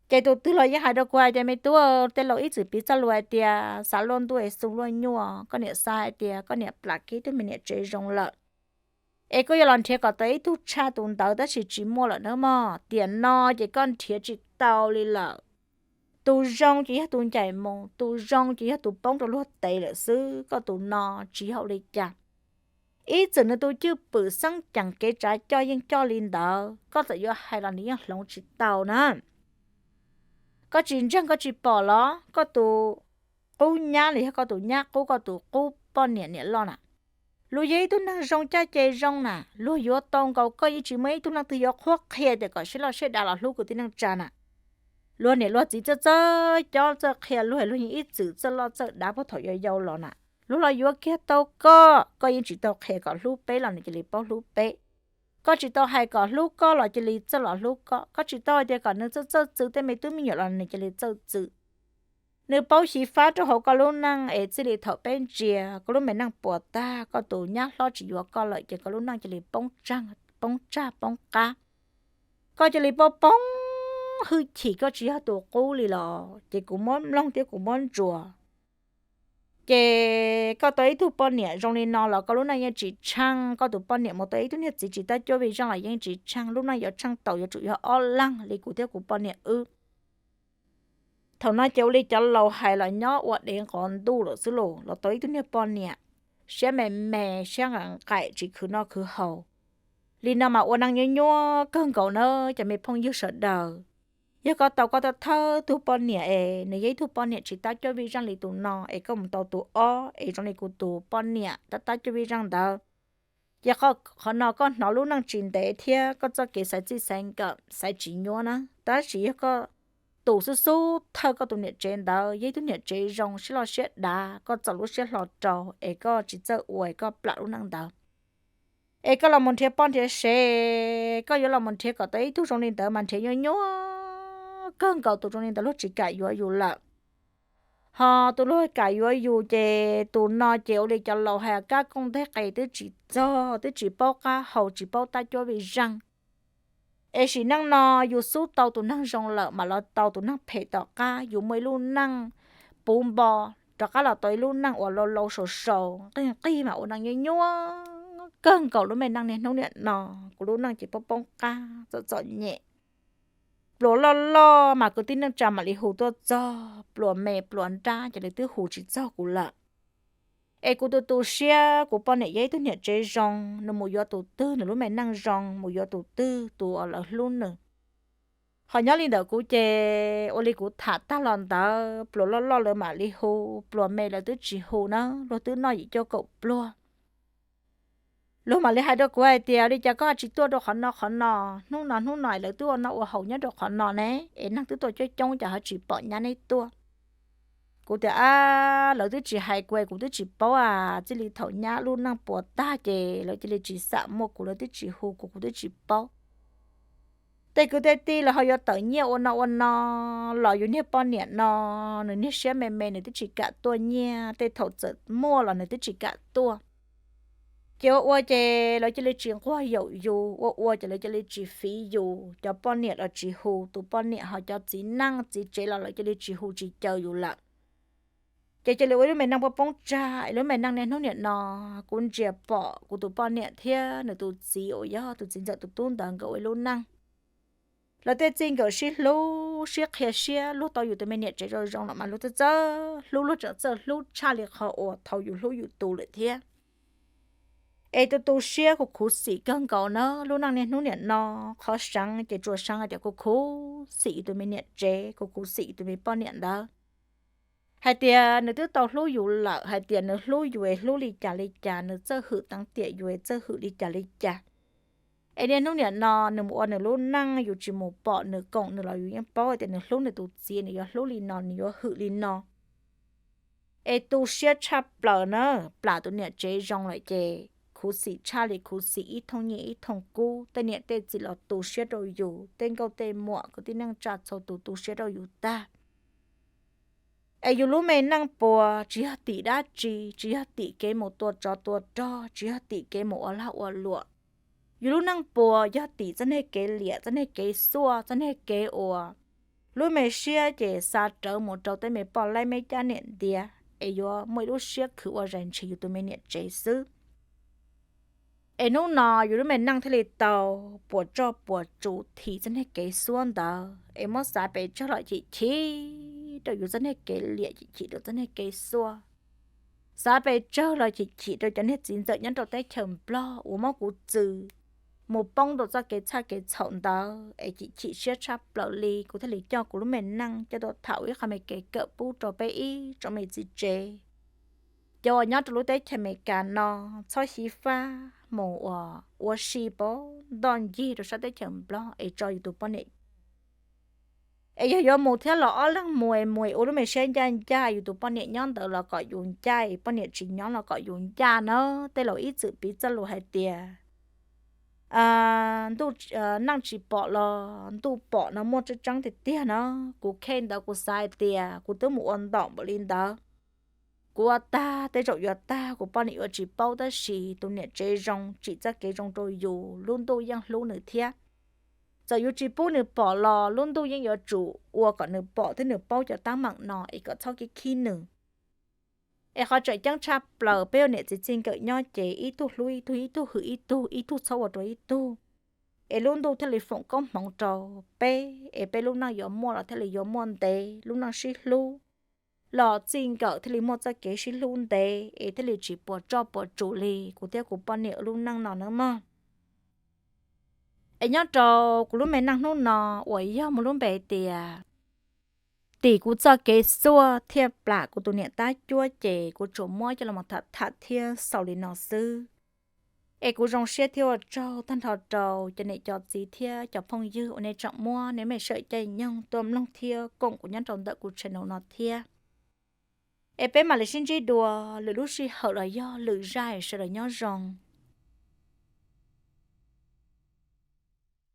Ces tus twg los yeej hais rau kuv hais tias me tub, tej laus ib txwm piv txoj lus hais tias xav luaj ntuj es xoo luaj nyuaj, koj niam xav hais tias koj niam plam kiag ib tug me niam tsev zoo lawm es koj yuav los nrhiav kom tau ib tug tshaj tus ntawd tab sis tsis muaj lawm nawb mog. Tiam no ces koj nrhiav tsis tau li lawm. Tus zoo ces yog tus ncaim mus, tus zoo ces yog tus poob rau luag tes lawm xwb, koj tus no tsis yog ua li cas. Ib txwm nws tus cwj pwm xeeb ceem kev tsav coj yeej coj li ntawd, koj txawm yuav hais los nws yeej hloov tsis tau na. Koj tsis ntseeg koj tsis pom los koj tus qub nyab los yog koj tus nyab qub, koj tus qub poj niam niam loj na, luag yog ib tug neeg zoo caj ces zoo na, luag yuav tau nkaus koj yeej tsis muaj ib tug leej twg yuav qhuab qhia tias kom siab loj siab dav los hlub kwv tij neej tsa na. Luag niam luag txiv txawj txawj cob txawj qhia luag, luag yeej ib txwm txawj loj txawj dav puag thaum yau yau los na. Luag los yuav kiag tau koj, koj yeej tsis tau qhia kom hlub peb los nws cia li paub hlub peb. Koj tsis tau hais kom hlub koj los cia li txawj los hlub koj. Koj tsis tau hais tias kom nws txawj txawj txwv tej me tub me nyuam los nws cia li txawj txwv. Nws paub xyiv fab rau hauv koj lub neej es txij li thaum peb ntsia koj lub me neej puas tag, koj tus nyab hlob tsis yuav koj lawm ces koj lub neej cia li poob tsag poob qab. Koj cia li poob poob hwj chim, koj tsis yog tus qub li los ces kuv muab mloog thiab kuv muab ntsuas. Ces koj tau ib tug poj niam zoo li no los koj lub neej yeej tsis tsheej, koj tus poj niam mus tau ib tug niag txiv tsis tab cuab vij zeej los yeej tsis tsheej, lub neej yuav tsheej tau yuav tsum yog ob leeg li kuv thiab kuv poj niam wb. Thaum no ces ua li cov laus hais los nyob ua dev nqov ntuj lawm xwb los, los tau ib tug niag poj niam siab me me, siab nqaim nqaim, tsis khwv noj khwv haus li no mas ua neej nyuaj nyuaj kawg nkaus na cov me phooj ywg sawv daws. Yog koj tau koj thawj thawj tug poj niam es nws yog ib tug poj niam tsis tab cuab vij zeej li tus no es koj mus tau tus ob es zoo li kuv tus poj niam tab tab cuab vij zeej ntawd, ces qhov no koj hnov lub neej tsis ntev thiab koj txoj kev xaiv txij xaiv nkawm xaiv tsis nyuaj na. Tab sis yog koj tus xub xub thawj koj tus niam tsev ntawd yog ib tug niam tsev zoo siab loj siab dav, koj txaus lub siab hlo rau es koj tsis txawj ua es koj plam lub neej ntawd, es koj los mus nrhiav poj nrhiav sev, koj yuav los mus nrhiav kom tau ib tug zoo li ntawd mas nrhiav nyuaj nyuaj kawg nkaus, tus zoo li ntawd luag tsis kam yuav yus lawm. Ho tus luag kam yuav yus ces tus no ces ua li cov laus hais kab kooj nteg qe twb tsis txog, twb tsis paub qab hau, tsis paub tab cuab vij zeej. Es sim neej no yus xub tau tus neeg zoo lawm mam los tau tus neeg phem tom qab, yus muaj ib lub neej puv npo, rov qab los tau ib lub neej uas laus laus saus saus nqig nqig mas ua neej nyuaj nyuaj kawg nkaus lub me neej niaj hnub niam no. Kuv lub neej ces poob poob qab txom txom nyem. Pluas loj loj mas kwv tij neej tsa mam li hu tuaj txog, pluas me pluas nrab ces lawv twb hu tsis txog kuv lawm. Es kuv tu tu siab, kuv poj niam yog ib tug niam tsev zoo, nws mus yuav tus twg nws lub me neej zoo, mus yuav tus twg tus uas lawv hlub nws. Ho nyob li ntawm kuv ces ua li kuv tham tag los ntawd, pluas loj loj lawv mam li hu, pluas me lawv twb tsis hu na, luag twb noj yim cuaj kaum pluag. Luag mam li hais rau kuv hais tias, Ua li cas koj tsis tuaj rau qhov no qhov no? Hnub no hnub no lawv twb ua noj ua haus nyob rau qhov no ne, es neeg twb tuaj coob coob, cas ho tsis pom nyab neb tuaj? Kuv tias, Ab, lawv twb tsis hais kuv es kuv twb tsis paub as. Txij li thaum nyab lub neej puas tag ces lawv cia li tsis xam muaj kuv, lawv twb tsis hu kuv, kuv twb tsis paub. Tej kwv tej tij los ho yuav tawm nyiaj ua no ua no, los yus niag poj niam no, nws niag siab me me, nws twb tsis kam tuaj nyiaj, tej thaum txawm muaj los nws twb tsis kam tuaj. Ces ua ua ces lawv cia li tsis nquag yaum yus, ua ua ces lawv cia li tsis fiv yus, cov poj niam los tsis hu, tus poj niam ho cov txiv neej txiv tsev los lawv cia li tsis hu tsis caw yus lawm. Ces cia li ua ib lub me neej poob poob tsag, es lub me neej niaj hnub niam no, kuv ntsia pom kuv tus poj niam thiab nws tus txiv uas yog tus txiv ntxawm tus tub ntawd nkawd ua ib lub neej. Lawv tej txij nkawm sib hlub sib qhia siab, luag tau yus tus me niam tsev zoo zoo los mas luag txawj txawj hlub, luag tseem txawj hlub tshaj li qhov uas thaum yus hlub yus tus lawm thiab. Es tu tu siab, kuv khuv xim kawg nkaus na. Lub neej niaj hnub niam no, qhov seev ces tsuas seev hais tias kuv khuv xim yus tus me niam tsev, kuv khuv xim yus tus me poj niam ntawd, hais tias nws twb tau hlub yus lawm, hais tias nws hlub yus es hlub li cas li cas, nws txawj hwm teev tiam yus es txawj hwm li cas li cas. Es niaj hnub niam no nws mus ua nws lub neej, yus tsis mus pom nws koom nws los yus yeej paub hais tias nws hlub nws tus txiv, nws yuav hlub li no, nws yuav hwm li no. Es tu siab tshaj plaws na, plam tus niam tsev zoo lawm ces khuv xim tshaj li khuv xim ib thooj nyiaj ib thooj kub, tej niam tej txiv los tu siab rau yus, tej nkauj tej muam kwv tij neej tsa txhua tus tu siab rau yus tag. Es yus lub me neej puas tsis yog tim dab tsi, tsis yog tim kev mus tua tsov tua rog, tsis yog tim kev mus ua lag ua luam. Yus lub neej puas yog tim txoj niag kev liam, txoj niag kev xuaj, txoj niag kev uas lub me siab ces xa rawv mus rau tej me poj laib meb cab niam ntiav, es yuav muaj ib lub siab khwv ua zais ntshis yus tus me niam tsev xwb. Es hnub no yus lub me neej thiaj li tau puas tsoj puas tsuv thim txoj niag kev xuab ntawd, es muab xav pes tsawg los chim chim rau yus txoj niag kev liam, chim chim rau txoj niag kev xuab. Xav pes tsawg los chim chim rau cov niag txiv ntxawm nyob rau teb chaws Nplog uas muab kuv txwm mus poob rau txoj kev txhaj kev txhaum ntawd, es chim chim siab tshaj plaws li. Kuv thiaj li coj kuv lub me neej coj tuaj tham ua ib qho me kev kawm pub rau peb ib tsoom me txiv tsev, cov uas nyob rau lub teb chaws Amelikas no, txhob xyiv fab mus ua, ua si pov ntoj ncig rau sab teb chaws Nplog es tso yus tus poj niam. Es yog yuav mus thiab los ob leeg mus, mus ua lub me siab ncaj ncaj, yus tus poj niam nyob ntawd los kom yus ncaj, poj niam tsis nyob los kom yus ncaj na. Tej laus ib txwm piv txoj lus hais tias, ntuj, neej tsis pom los ntuj pom no muaj tseeb tseeb tiag tiag na. Kuv khej ntawd kuv xav hais tias kuv twb mus ua ntom npaum li ntawd, kuv ua tag tej zaum yuav tag, kuv poj niam yuav tsis paub, tab sis tus niam tsev zoo tsim txoj kev zoo rau yus, lub ntuj yeej hlub nws thiab. Txawm yus tsis pub nws pom los lub ntuj yeej yuav tsum ua kom nws pom thiab nws paub cov teeb meem no es kom txhob khib khib nws. Es qhov tseem ceeb tshaj plaws peb ua niam txiv txij nkawm nyob ces ib tug hlub ib tug, ib tug hwm ib tug, ib tug txhob ua rau ib tug, es lub ntuj thiaj li foom koob hmoov rau peb, es peb lub neej yuav muaj los thiaj li yuav muaj ntev, lub neej sib hlub los txij nkawm thiaj li muaj txoj kev sib hlub ntev, es thiaj li tsis puas tsoj puas tsuv li kuv thiab kuv poj niam lub neej no nawb mog. Es nyob rau kuv lub me neej hnub no uas yog muaj lub npe tias tim kuv txoj kev xuaj thiaj plam kuv tus niam tab cuab ces kuv tsuas muab coj los tham tham thiab xaus li no xwb. Es kuv zoo siab thiab ua tsaug tag nrho rau cov niam cov txiv thiab cov phooj ywg uas nej tseem muab nej me sawm caij nyoog tuaj mloog thiab koom kuv nyob rau ntawm kuv channel no thiab. Es peb mam li sib ntsib dua lwm lub sij hawm los yog lwm zaj, sawv daws nyob zoo.